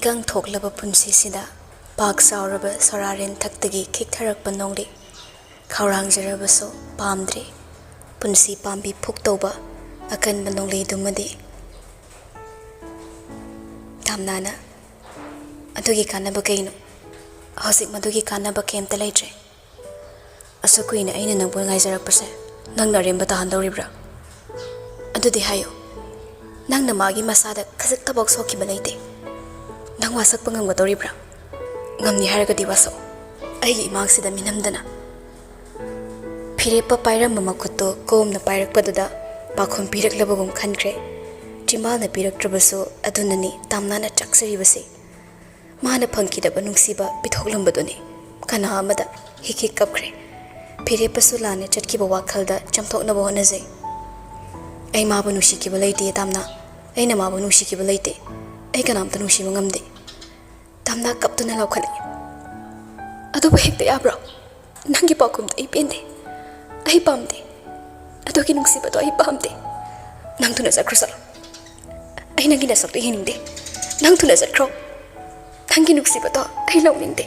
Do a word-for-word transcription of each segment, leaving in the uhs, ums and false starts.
ꯏꯀꯪ ꯊꯣꯛꯂꯕ ꯄꯨꯟꯁꯤꯁꯤꯗ ꯄꯥꯛ ꯆꯥꯎꯔꯕ ꯁꯣꯔꯥꯔꯦꯟ ꯊꯛꯇꯒꯤ ꯈꯤꯛꯊꯔꯛꯄ ꯅꯣꯡꯂꯩ꯫ ꯈꯧꯔꯥꯡꯖꯔꯕꯁꯨ ꯄꯥꯝꯗ꯭ꯔꯦ꯫ ꯄꯨꯟꯁꯤ ꯄꯥꯝꯕꯤ ꯐꯨꯛꯇꯧꯕ ꯑꯀꯟꯕ ꯅꯣꯡꯂꯩꯗꯨꯃꯗꯤ꯫ ꯇꯥꯝꯅꯥꯅ, "ꯑꯗꯨꯒꯤ ꯀꯥꯟꯅꯕ ꯀꯩꯅꯣ? ꯍꯧꯖꯤꯛ ꯃꯗꯨꯒꯤ ꯀꯥꯟꯅꯕ ꯀꯩꯝꯇ ꯂꯩꯇ꯭ꯔꯦ꯫ ꯑꯁꯨꯛ ꯀꯨꯏꯅ ꯑꯩꯅ ꯅꯪꯕꯨ ꯉꯥꯏꯖꯔꯛꯄꯁꯦ ꯅꯪꯅ ꯑꯔꯦꯝꯕ ꯇꯥꯍꯟꯗꯧꯔꯤꯕ꯭ꯔꯥ? ꯑꯗꯨꯗꯤ ꯍꯥꯏꯌꯨ, ꯅꯪꯅ ꯃꯥꯒꯤ ꯃꯁꯥꯗ ꯈꯖꯤꯛꯇꯐꯥꯎ ꯁꯣꯛꯈꯤꯕ ꯂꯩꯇꯦ꯫ ꯅꯪ ꯋꯥꯁꯛꯄ ꯉꯝꯒꯗꯧꯔꯤꯕ꯭ꯔꯥ? ꯉꯝꯅꯤ ꯍꯥꯏꯔꯒꯗꯤ ꯋꯥꯁꯛꯎ, ꯑꯩꯒꯤ ꯏꯃꯥꯡꯁꯤꯗ ꯃꯤꯅꯝꯗꯅ꯫" ꯐꯤꯔꯦꯞꯄ ꯄꯥꯏꯔꯝꯕ ꯃꯈꯨꯠꯇꯣ ꯀꯣꯝꯅ ꯄꯥꯏꯔꯛꯄꯗꯨꯗ ꯄꯥꯈꯨꯝ ꯄꯤꯔꯛꯂꯕꯒꯨꯝ ꯈꯟꯈ꯭ꯔꯦ꯫ ꯆꯤꯝꯕꯥꯜꯅ ꯄꯤꯔꯛꯇ꯭ꯔꯕꯁꯨ ꯑꯗꯨꯅꯅꯤ ꯇꯥꯝꯅꯥꯅ ꯆꯥꯛꯆꯔꯤꯕꯁꯦ꯫ ꯃꯥꯅ ꯐꯪꯈꯤꯗꯕ ꯅꯨꯡꯁꯤꯕ ꯄꯤꯊꯣꯛꯂꯝꯕꯗꯨꯅꯤ꯫ ꯀꯅꯥ ꯑꯃꯗ ꯍꯤꯛ ꯍꯤꯛ ꯀꯞꯈ꯭ꯔꯦ꯫ ꯐꯤꯔꯦꯞꯄꯁꯨ ꯂꯥꯟꯅ ꯆꯠꯈꯤꯕ ꯋꯥꯈꯜꯗ ꯆꯥꯝꯊꯣꯛꯅꯕ ꯍꯣꯠꯅꯖꯩ꯫ "ꯑꯩ ꯃꯥꯕꯨ ꯅꯨꯡꯁꯤꯈꯤꯕ ꯂꯩꯇꯦ, ꯇꯥꯝꯅꯥ꯫ ꯑꯩꯅ ꯃꯥꯕꯨ ꯅꯨꯡꯁꯤꯈꯤꯕ ꯂꯩꯇꯦ꯫ ꯑꯩ ꯀꯅꯥꯝꯇ ꯅꯨꯡꯁꯤꯕ ꯉꯝꯗꯦ꯫" ꯇꯥꯝꯅꯥ ꯀꯞꯇꯨꯅ ꯂꯥꯎꯈꯠꯂꯛꯏ꯫ "ꯑꯗꯨꯕꯨ ꯍꯦꯛꯇ ꯌꯥꯕ꯭ꯔꯣ? ꯅꯪꯒꯤ ꯄꯥꯎꯈꯨꯝꯗ ꯑꯩ ꯄꯦꯟꯗꯦ꯫ ꯑꯩ ꯄꯥꯝꯗꯦ꯫ ꯑꯗꯨꯒꯤ ꯅꯨꯡꯁꯤꯕꯗꯣ ꯑꯩ ꯄꯥꯝꯗꯦ꯫ ꯅꯪ ꯊꯨꯅ ꯆꯠꯈ꯭ꯔꯣ, ꯆꯠꯂꯣ꯫ ꯑꯩ ꯅꯪꯒꯤ ꯅꯁꯛꯇꯣ ꯌꯦꯡꯅꯤꯡꯗꯦ꯫ ꯅꯪ ꯊꯨꯅ ꯆꯠꯈ꯭ꯔꯣ꯫ ꯅꯪꯒꯤ ꯅꯨꯡꯁꯤꯕꯗꯣ ꯑꯩ ꯂꯧꯅꯤꯡꯗꯦ꯫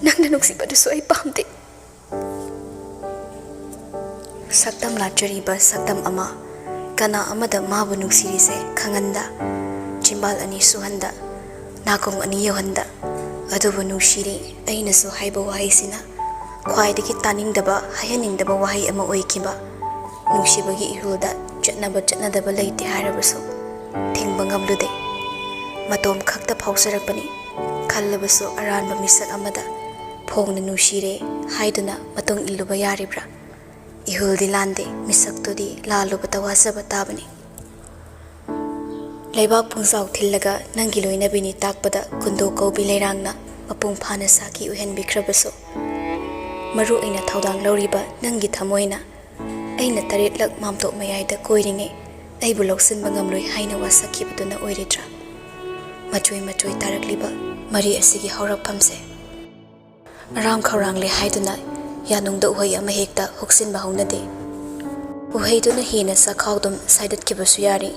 ꯅꯪꯅ ꯅꯨꯡꯁꯤꯕꯗꯨꯁꯨ ꯑꯩ ꯄꯥꯝꯗꯦ꯫" ꯁꯛꯇꯝ ꯂꯥꯠꯆꯔꯤꯕ ꯁꯛꯇꯝ ꯑꯃ, ꯀꯅꯥ ꯑꯃꯗ ꯃꯥꯕꯨ ꯅꯨꯡꯁꯤꯔꯤꯁꯦ ꯈꯪꯍꯟꯗ, ꯆꯤꯝꯕꯥꯜ ꯑꯅꯤ ꯁꯨꯍꯟꯗ, ꯅꯥꯀꯣꯡ ꯑꯅꯤ ꯌꯧꯍꯟꯗ, "ꯑꯗꯨꯕꯨ ꯅꯨꯡꯁꯤꯔꯤ" ꯑꯩꯅꯁꯨ ꯍꯥꯏꯕ ꯋꯥꯍꯩꯁꯤꯅ ꯈ꯭ꯋꯥꯏꯗꯒꯤ ꯇꯥꯅꯤꯡꯗꯕ, ꯍꯥꯏꯍꯟꯅꯤꯡꯗꯕ ꯋꯥꯍꯩ ꯑꯃ ꯑꯣꯏꯈꯤꯕ꯫ ꯅꯨꯡꯁꯤꯕꯒꯤ ꯏꯍꯨꯜꯗ ꯆꯠꯅꯕ ꯆꯠꯅꯗꯕ ꯂꯩꯇꯦ ꯍꯥꯏꯔꯕꯁꯨ ꯊꯤꯡꯕ ꯉꯝꯂꯨꯗꯦ꯫ ꯃꯇꯣꯝ ꯈꯛꯇ ꯐꯥꯎꯖꯔꯛꯄꯅꯤ꯫ ꯈꯜꯂꯕꯁꯨ ꯑꯔꯥꯟꯕ ꯃꯤꯁꯛ ꯑꯃꯗ ꯐꯣꯡꯅ ꯅꯨꯡꯁꯤꯔꯦ ꯍꯥꯏꯗꯨꯅ ꯃꯇꯨꯡ ꯏꯜꯂꯨꯕ ꯌꯥꯔꯤꯕ꯭ꯔꯥ? ꯏꯍꯨꯜꯗꯤ ꯂꯥꯟꯗꯦ, ꯃꯤꯁꯛꯇꯨꯗꯤ ꯂꯥꯜꯂꯨꯕꯇ ꯋꯥꯖꯕ ꯇꯥꯕꯅꯤ꯫ ꯂꯩꯕꯥꯛ ꯄꯨꯡꯖꯥꯎ ꯊꯤꯜꯂꯒ ꯅꯪꯒꯤ ꯂꯣꯏꯅꯕꯤꯅꯤ ꯇꯥꯛꯄꯗ ꯀꯨꯟꯗꯣ ꯀꯧꯕꯤ ꯂꯩꯔꯥꯡꯅ ꯃꯄꯨꯡ ꯐꯥꯅ ꯁꯥꯈꯤ ꯑꯣꯏꯍꯟꯕꯤꯈ꯭ꯔꯕꯁꯨ, ꯃꯔꯨ ꯑꯣꯏꯅ ꯊꯧꯗꯥꯡ ꯂꯧꯔꯤꯕ ꯅꯪꯒꯤ ꯊꯃꯣꯏꯅ ꯑꯩꯅ ꯇꯔꯦꯠꯂꯛ ꯃꯥꯝꯇꯣꯞ ꯃꯌꯥꯏꯗ ꯀꯣꯏꯔꯤꯉꯩ ꯑꯩꯕꯨ ꯂꯧꯁꯤꯟꯕ ꯉꯝꯂꯣꯏ ꯍꯥꯏꯅ ꯋꯥꯁꯛꯈꯤꯕꯗꯨꯅ ꯑꯣꯏꯔꯤꯗ꯭ꯔꯥ? ꯃꯆꯣꯏ ꯃꯆꯣꯏ ꯇꯥꯔꯛꯂꯤꯕ ꯃꯔꯤ ꯑꯁꯤꯒꯤ ꯍꯧꯔꯛꯐꯝꯁꯦ꯫ ꯑꯔꯥꯝ ꯈꯧꯔꯥꯡꯂꯦ ꯍꯥꯏꯗꯨꯅ ꯌꯥꯅꯨꯡꯗ ꯎꯍꯩ ꯑꯃ ꯍꯦꯛꯇ ꯍꯨꯛꯆꯤꯟꯕ ꯍꯧꯅꯗꯦ꯫ ꯎꯍꯩꯗꯨꯅ ꯍꯦꯟꯅ ꯆꯥꯛꯈꯥꯎꯗꯨꯝ ꯁꯥꯏꯗꯠꯈꯤꯕꯁꯨ ꯌꯥꯔꯤ꯫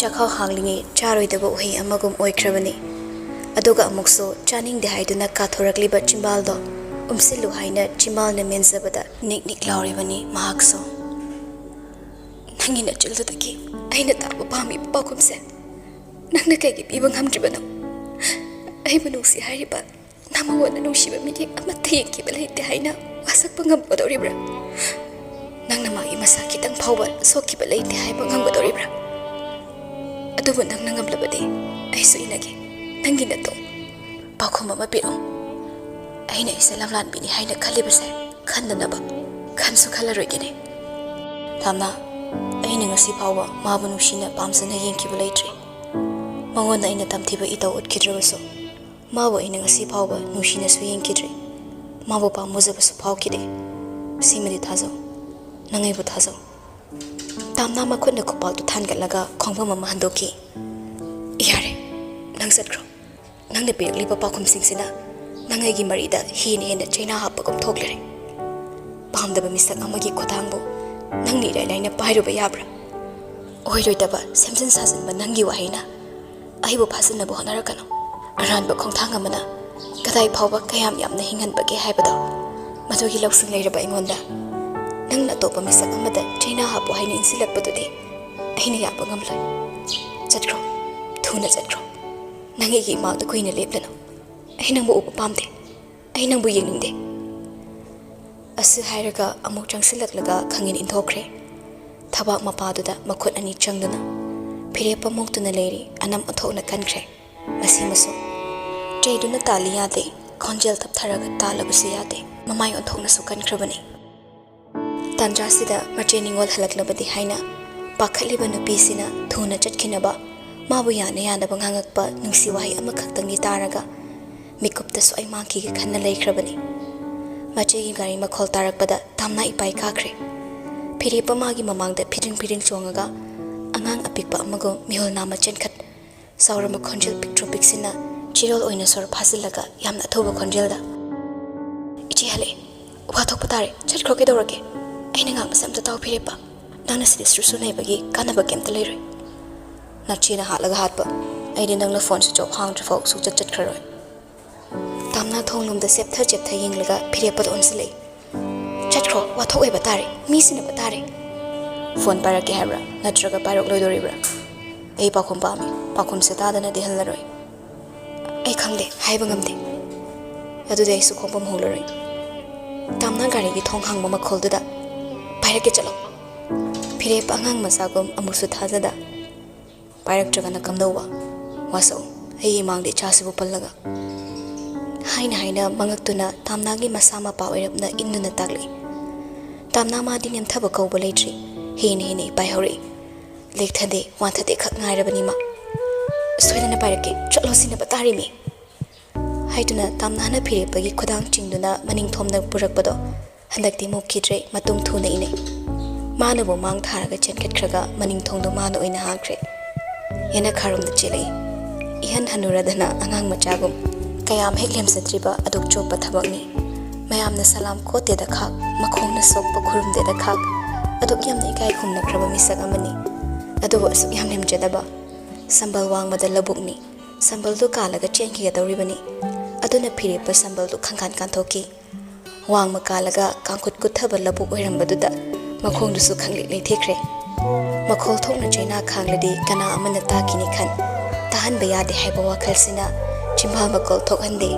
ꯆꯥꯛꯈꯥꯎ ꯍꯥꯡꯂꯤꯉꯩ ꯆꯥꯔꯣꯏꯗꯕ ꯎꯍꯩ ꯑꯃꯒꯨꯝ ꯑꯣꯏꯈ꯭ꯔꯕꯅꯤ꯫ ꯑꯗꯨꯒ ꯑꯃꯨꯛꯁꯨ ꯆꯥꯅꯤꯡꯗꯦ ꯍꯥꯏꯗꯨꯅ ꯀꯥꯊꯣꯔꯛꯂꯤꯕ ꯆꯤꯝꯕꯥꯜꯗꯣ ꯎꯝꯁꯤꯜꯂꯨ ꯍꯥꯏꯅ ꯆꯤꯝꯕꯥꯜꯅ ꯃꯦꯟꯖꯕꯗ ꯅꯤꯛ ꯅꯤꯛ ꯂꯥꯎꯔꯤꯕꯅꯤ ꯃꯍꯥꯛꯁꯨ꯫ "ꯅꯪꯒꯤ ꯅꯆꯤꯜꯗꯨꯗꯒꯤ ꯑꯩꯅ ꯇꯥꯕ ꯄꯥꯝꯃꯤꯕ ꯄꯥꯎꯈꯨꯝꯁꯦ ꯅꯪꯅ ꯀꯩꯒꯤ ꯄꯤꯕ ꯉꯝꯗ꯭ꯔꯤꯕꯅꯣ? ꯑꯩꯕꯨ ꯅꯨꯡꯁꯤ ꯍꯥꯏꯔꯤꯕ ꯅꯃꯉꯣꯟꯗ ꯅꯨꯡꯁꯤꯕ ꯃꯤꯠꯌꯦꯡ ꯑꯃꯠꯇ ꯌꯦꯡꯈꯤꯕ ꯂꯩꯇꯦ ꯍꯥꯏꯅ ꯋꯥꯁꯛꯄ ꯉꯝꯒꯗꯧꯔꯤꯕ꯭ꯔꯥ? ꯅꯪꯅ ꯃꯥꯒꯤ ꯃꯁꯥ ꯈꯤꯇꯪ ꯐꯥꯎꯕ ꯁꯣꯛꯈꯤꯕ ꯂꯩꯇꯦ ꯍꯥꯏꯕ ꯉꯝꯒꯗꯧꯔꯤꯕ꯭ꯔꯥ? ꯑꯗꯨꯕꯨ ꯅꯪꯅ ꯉꯝꯂꯕꯗꯤ ꯑꯩꯁꯨ ꯏꯟꯅꯒꯦ꯫ ꯅꯪꯒꯤ ꯅꯇꯣꯝ ꯄꯥꯎꯈꯨꯝ ꯑꯃ ꯄꯤꯔꯛꯎ꯫ ꯑꯩꯅ ꯑꯩꯁꯦ ꯂꯝꯂꯥꯟꯕꯤꯅꯤ ꯍꯥꯏꯅ ꯈꯜꯂꯤꯕꯁꯦ ꯈꯟꯗꯅꯕ ꯈꯟꯁꯨ ꯈꯜꯂꯔꯣꯏꯒꯦꯅꯦ꯫ ꯇꯥꯝꯅꯥ, ꯑꯩꯅ ꯉꯁꯤ ꯐꯥꯎꯕ ꯃꯥꯕꯨ ꯅꯨꯡꯁꯤꯅ ꯄꯥꯝꯖꯅ ꯌꯦꯡꯈꯤꯕ ꯂꯩꯇ꯭ꯔꯤ꯫ ꯃꯉꯣꯟꯗ ꯑꯩꯅ ꯇꯝꯊꯤꯕ ꯏꯇꯧ ꯎꯠꯈꯤꯗ꯭ꯔꯕꯁꯨ, ꯃꯥꯕꯨ ꯑꯩꯅ ꯉꯁꯤ ꯐꯥꯎꯕ ꯅꯨꯡꯁꯤꯅꯁꯨ ꯌꯦꯡꯈꯤꯗ꯭ꯔꯤ꯫ ꯃꯥꯕꯨ ꯄꯥꯝꯃꯨꯖꯕꯁꯨ ꯐꯥꯎꯈꯤꯗꯦ꯫ ꯁꯤꯃꯗꯤ ꯊꯥꯖꯧ꯫ ꯅꯪ ꯑꯩꯕꯨ ꯊꯥꯖꯧ꯫" ꯇꯥꯝꯅꯥ ꯃꯈꯨꯠꯅ ꯈꯨꯄꯥꯛꯇꯨ ꯊꯥꯡꯒꯠꯂꯒ ꯈꯣꯡꯐꯝ ꯑꯃ ꯍꯟꯗꯣꯛꯈꯤ꯫ "ꯌꯥꯔꯦ, ꯅꯪ ꯆꯠꯈ꯭ꯔꯣ꯫ ꯅꯪꯅ ꯄꯤꯔꯛꯂꯤꯕ ꯄꯥꯎꯈꯨꯝꯁꯤꯡꯁꯤꯅ ꯅꯪ ꯑꯩꯒꯤ ꯃꯔꯤꯗ ꯍꯦꯟꯅ ꯍꯦꯟꯅ ꯆꯩꯅꯥ ꯍꯥꯞꯄꯒꯨꯝ ꯊꯣꯛꯂꯔꯦ꯫ ꯄꯥꯝꯗꯕ ꯃꯤꯁꯛ ꯑꯃꯒꯤ ꯈꯨꯊꯥꯡꯕꯨ ꯅꯪꯅ ꯏꯔꯥꯏ ꯂꯥꯏꯅ ꯄꯥꯏꯔꯨꯕ ꯌꯥꯕ꯭ꯔꯥ? ꯑꯣꯏꯔꯣꯏꯗꯕ ꯁꯦꯝꯖꯤꯟ ꯁꯥꯖꯤꯟꯕ ꯅꯪꯒꯤ ꯋꯥꯍꯩꯅ ꯑꯩꯕꯨ ꯐꯥꯖꯤꯟꯅꯕ ꯍꯣꯠꯅꯔꯛꯀꯅꯨ꯫ ꯑꯔꯥꯟꯕ ꯈꯣꯡꯊꯥꯡ ꯑꯃꯅ ꯀꯗꯥꯏ ꯐꯥꯎꯕ ꯀꯌꯥꯝ ꯌꯥꯝꯅ ꯍꯤꯡꯍꯟꯕꯒꯦ ꯍꯥꯏꯕꯗꯣ, ꯃꯗꯨꯒꯤ ꯂꯧꯁꯤꯡ ꯂꯩꯔꯕ ꯑꯩꯉꯣꯟꯗ ꯅꯪꯅ ꯑꯇꯣꯞꯄ ꯃꯤꯁꯛ ꯑꯃꯗ ꯆꯩꯅꯥ ꯍꯥꯞꯄꯨ ꯍꯥꯏꯅ ꯏꯟꯁꯤꯜꯂꯛꯄꯗꯨꯗꯤ ꯑꯩꯅ ꯌꯥꯕ ꯉꯝꯂꯣꯏ꯫ ꯆꯠꯈ꯭ꯔꯣ, ꯊꯨꯅ ꯆꯠꯈ꯭ꯔꯣ꯫ ꯅꯪ ꯑꯩꯒꯤ ꯏꯃꯥꯡꯗ ꯀꯨꯏꯅ ꯂꯦꯞꯂꯅꯨ꯫ ꯑꯩ ꯅꯪꯕꯨ ꯎꯕ ꯄꯥꯝꯗꯦ꯫ ꯑꯩ ꯅꯪꯕꯨ ꯌꯦꯡꯅꯤꯡꯗꯦ꯫" ꯑꯁꯤ ꯍꯥꯏꯔꯒ ꯑꯃꯨꯛ ꯆꯪꯁꯤꯜꯂꯛꯂꯒ ꯈꯪꯏꯟ ꯏꯟꯊꯣꯛꯈ꯭ꯔꯦ꯫ ꯊꯕꯥꯛ ꯃꯄꯥꯗꯨꯗ ꯃꯈꯨꯠ ꯑꯅꯤ ꯆꯪꯗꯨꯅ ꯐꯤꯔꯦꯞꯄ ꯃꯣꯛꯇꯨꯅ ꯂꯩꯔꯤ꯫ ꯑꯅꯝ ꯑꯣꯟꯊꯣꯛꯅ ꯀꯟꯈ꯭ꯔꯦ꯫ ꯃꯁꯤꯃꯁꯨ ꯆꯩꯗꯨꯅ ꯇꯥꯜꯂꯤ ꯌꯥꯗꯦ, ꯈꯣꯟꯖꯦꯜ ꯇꯞꯊꯔꯒ ꯇꯥꯜꯂꯕꯁꯨ ꯌꯥꯗꯦ꯫ ꯃꯃꯥꯏ ꯑꯣꯟꯊꯣꯛꯅꯁꯨ ꯀꯟꯈ꯭ꯔꯕꯅꯤ꯫ ꯇꯥꯟꯖꯥꯁꯤꯗ ꯃꯆꯦ ꯅꯤꯡꯉꯣꯜ ꯍꯜꯂꯛꯂꯕꯗꯤ ꯍꯥꯏꯅ ꯄꯥꯈꯠꯂꯤꯕ ꯅꯨꯄꯤꯁꯤꯅ ꯊꯨꯅ ꯆꯠꯈꯤꯅꯕ ꯃꯥꯕꯨ ꯌꯥꯅ ꯌꯥꯅꯕ ꯉꯥꯡꯉꯛꯄ ꯅꯨꯡꯁꯤ ꯋꯥꯍꯩ ꯑꯃꯈꯛꯇꯪꯗꯤ ꯇꯥꯔꯒ ꯃꯤꯀꯨꯞꯇꯁꯨ ꯑꯩ ꯃꯥꯡꯈꯤꯒꯦ ꯈꯟꯅ ꯂꯩꯈ꯭ꯔꯕꯅꯤ꯫ ꯃꯆꯦꯒꯤ ꯒꯥꯔꯤ ꯃꯈꯣꯜ ꯇꯥꯔꯛꯄꯗ ꯇꯥꯝꯅꯥ ꯏꯄꯥꯏ ꯀꯥꯈ꯭ꯔꯦ꯫ ꯐꯤꯔꯦꯞꯄ ꯃꯥꯒꯤ ꯃꯃꯥꯡꯗ ꯐꯤꯗ꯭ꯔꯤꯡ ꯐꯤꯗ꯭ꯔꯤꯡ ꯆꯣꯡꯉꯒ ꯑꯉꯥꯡ ꯑꯄꯤꯛꯄ ꯑꯃꯒꯨꯝ ꯃꯤꯍꯨꯜ ꯅꯥꯝꯃ ꯆꯦꯟꯈꯠ ꯆꯥꯎꯔꯕ ꯈꯣꯟꯖꯦꯜ ꯄꯤꯛꯇ꯭ꯔꯨ ꯄꯤꯛꯁꯤꯟꯅ ꯆꯤꯔꯣꯜ ꯑꯣꯏꯅ ꯁꯣꯔ ꯐꯥꯖꯤꯜꯂꯒ ꯌꯥꯝꯅ ꯑꯊꯨꯕ ꯈꯣꯟꯖꯦꯜꯗ, "ꯏꯆꯦ ꯍꯜꯂꯛꯑꯦ꯫ ꯋꯥ ꯊꯣꯛꯄ ꯇꯥꯔꯦ꯫ ꯆꯠꯈ꯭ꯔꯣ ꯀꯩꯗꯧꯔꯒꯦ? ꯑꯩꯅ ꯉꯥꯡꯕꯁꯦ ꯑꯝꯇ ꯇꯥꯎ ꯐꯤꯔꯦꯞꯄ꯫ ꯅꯪꯅ ꯁꯤꯗ ꯁ꯭ꯔꯨ ꯁ꯭ꯔꯨ ꯅꯩꯕꯒꯤ ꯀꯥꯟꯅꯕ ꯀꯩꯝꯇ ꯂꯩꯔꯣꯏ꯫" ꯅꯥꯆꯦꯅ ꯍꯥꯠꯂꯒ ꯍꯥꯠꯄ꯫ ꯑꯩꯗꯤ ꯅꯪꯅ ꯐꯣꯟ ꯁ꯭ꯋꯤꯆ ꯑꯣꯐ ꯍꯥꯡꯗ꯭ꯔꯤꯐꯥꯎ ꯁꯨꯡꯆꯠ ꯆꯠꯈ꯭ꯔꯔꯣꯏ꯫ ꯇꯥꯝꯅꯥ ꯊꯣꯡꯂꯣꯝꯗ ꯆꯦꯞꯊ ꯆꯦꯞꯊ ꯌꯦꯡꯂꯒ ꯐꯤꯔꯦꯞꯄꯗ ꯑꯣꯟꯁꯤꯜꯂꯛꯏ꯫ "ꯆꯠꯈ꯭ꯔꯣ, ꯋꯥꯊꯣꯛ ꯑꯣꯏꯕ ꯇꯥꯔꯦ, ꯃꯤ ꯁꯤꯟꯅꯕ ꯇꯥꯔꯦ꯫ ꯐꯣꯟ ꯄꯥꯏꯔꯛꯀꯦ ꯍꯥꯏꯕ꯭ꯔꯥ, ꯅꯠꯇ꯭ꯔꯒ ꯄꯥꯏꯔꯛꯂꯣꯏꯗꯣꯔꯤꯕ꯭ꯔꯥ? ꯑꯩ ꯄꯥꯎꯈꯨꯝ ꯄꯥꯝꯃꯤ, ꯄꯥꯎꯈꯨꯝꯁꯦ ꯇꯥꯗꯅꯗꯤ ꯍꯜꯂꯔꯣꯏ꯫" "ꯑꯩ ꯈꯪꯗꯦ, ꯍꯥꯏꯕ ꯉꯝꯗꯦ꯫" "ꯑꯗꯨꯗꯤ ꯑꯩꯁꯨ ꯈꯣꯡꯐꯝ ꯍꯣꯡꯂꯔꯣꯏ꯫" ꯇꯥꯝꯅꯥ ꯒꯥꯔꯤꯒꯤ ꯊꯣꯡ ꯍꯥꯡꯕ ꯃꯈꯣꯜꯗꯨꯗ, "ꯄꯥꯏꯔꯛꯀꯦ, ꯆꯠꯂꯣ꯫" ꯐꯤꯔꯦꯞ ꯑꯉꯥꯡ ꯃꯆꯥꯒꯨꯝ ꯑꯃꯨꯛꯁꯨ ꯊꯥꯖꯗ ꯄꯥꯏꯔꯛꯇ꯭ꯔꯒꯅ ꯀꯝꯗꯧꯕ? ꯋꯥꯁꯛꯎ, ꯑꯩꯒꯤ ꯏꯃꯥꯡꯗ ꯏꯆꯥꯁꯤꯕꯨ ꯄꯜꯂꯒ꯫ ꯍꯥꯏꯅ ꯍꯥꯏꯅ ꯃꯉꯛꯇꯨꯅ ꯇꯥꯝꯅꯥꯒꯤ ꯃꯁꯥ ꯃꯄꯥ ꯑꯣꯏꯔꯞꯅ ꯏꯟꯗꯨꯅ ꯇꯥꯛꯂꯛꯏ꯫ ꯇꯥꯝꯅꯥ ꯃꯥꯗꯤ ꯅꯦꯝꯊꯕ ꯀꯧꯕ ꯂꯩꯇ꯭ꯔꯤ꯫ ꯍꯦꯟꯅ ꯍꯦꯟꯅ ꯏꯄꯥꯏ ꯍꯧꯔꯛꯏ꯫ ꯂꯦꯛꯊꯗꯦ, ꯋꯥꯟꯊꯗꯦ ꯈꯛ ꯉꯥꯏꯔꯕꯅꯤ ꯃꯥ꯫ "ꯁꯣꯏꯗꯅ ꯄꯥꯏꯔꯛꯀꯦ, ꯆꯠꯂꯣ ꯁꯤꯟꯅꯕ ꯇꯥꯔꯤꯃꯤ!" ꯍꯥꯏꯗꯨꯅ ꯇꯥꯝꯅꯥꯅ ꯐꯤꯔꯦꯞꯄꯒꯤ ꯈꯨꯗꯥꯡ ꯆꯤꯡꯗꯨꯅ ꯃꯅꯤꯡ ꯊꯣꯝꯗ ꯄꯨꯔꯛꯄꯗꯣ ꯍꯟꯗꯛꯇꯤ ꯃꯨꯛꯈꯤꯗ꯭ꯔꯦ, ꯃꯇꯨꯡ ꯊꯨꯅ ꯏꯅꯩ꯫ ꯃꯥꯅꯕꯨ ꯃꯥꯡ ꯊꯥꯔꯒ ꯆꯦꯟꯈꯠꯈ꯭ꯔꯒ ꯃꯅꯤꯡ ꯊꯣꯡꯗꯣ ꯃꯥꯅ ꯑꯣꯏꯅ ꯍꯥꯡꯈ꯭ꯔꯦ꯫ ꯌꯦꯅꯈꯥꯔꯣꯝꯗ ꯆꯦꯜꯂꯛꯏ꯫ ꯏꯍꯟ ꯍꯟꯅꯨꯔꯗꯅ ꯑꯉꯥꯡ ꯃꯆꯥꯒꯨꯝ꯫ ꯀꯌꯥꯝ ꯍꯦꯛ ꯂꯦꯝꯖꯗ꯭ꯔꯤꯕ ꯑꯗꯨꯛ ꯆꯣꯞꯄ ꯊꯕꯛꯅꯤ꯫ ꯃꯌꯥꯝꯅ ꯁꯂꯥꯝ ꯀꯣꯠꯇꯦꯗ ꯈꯥꯛ, ꯃꯈꯣꯡꯅ ꯁꯣꯛꯄ ꯈꯨꯔꯨꯝꯗꯦꯗ ꯈꯥꯛ, ꯑꯗꯨꯛ ꯌꯥꯝꯅ ꯏꯀꯥꯏ ꯈꯨꯝꯅꯈ꯭ꯔꯕ ꯃꯤꯁꯛ ꯑꯃꯅꯤ꯫ ꯑꯗꯨꯕꯨ ꯑꯁꯨꯛ ꯌꯥꯝ ꯂꯦꯝꯖꯗꯕ꯫ ꯁꯝꯕꯜ ꯋꯥꯡꯃꯗ ꯂꯧꯕꯨꯛꯅꯤ꯫ ꯁꯝꯕꯜꯗꯨ ꯀꯥꯜꯂꯒ ꯆꯦꯟꯈꯤꯒꯗꯧꯔꯤꯕꯅꯤ꯫ ꯑꯗꯨꯅ ꯐꯤꯔꯦꯞꯄ ꯁꯝꯕꯜꯗꯨ ꯈꯪꯀꯥꯟ ꯀꯥꯟꯊꯣꯛꯈꯤ꯫ ꯋꯥꯡꯃ ꯀꯥꯜꯂꯒ ꯀꯥꯡꯈꯨꯠ ꯀꯨꯠꯊꯕ ꯂꯧꯕꯨꯛ ꯑꯣꯏꯔꯝꯕꯗꯨꯗ ꯃꯈꯣꯡꯗꯨꯁꯨ ꯈꯪꯂꯩ ꯂꯩꯊꯦꯛꯈ꯭ꯔꯦ꯫ ꯃꯈꯣꯜ ꯊꯣꯛꯅ ꯆꯩꯅꯥ ꯈꯥꯡꯂꯗꯤ ꯀꯅꯥ ꯑꯃꯅ ꯇꯥꯈꯤꯅꯤ ꯈꯟ, ꯇꯥꯍꯟꯕ ꯌꯥꯗꯦ ꯍꯥꯏꯕ ꯋꯥꯈꯜꯁꯤꯅ ꯆꯤꯝꯕꯥꯜ ꯃꯀꯣꯜ ꯊꯣꯛꯍꯟꯗꯦ꯫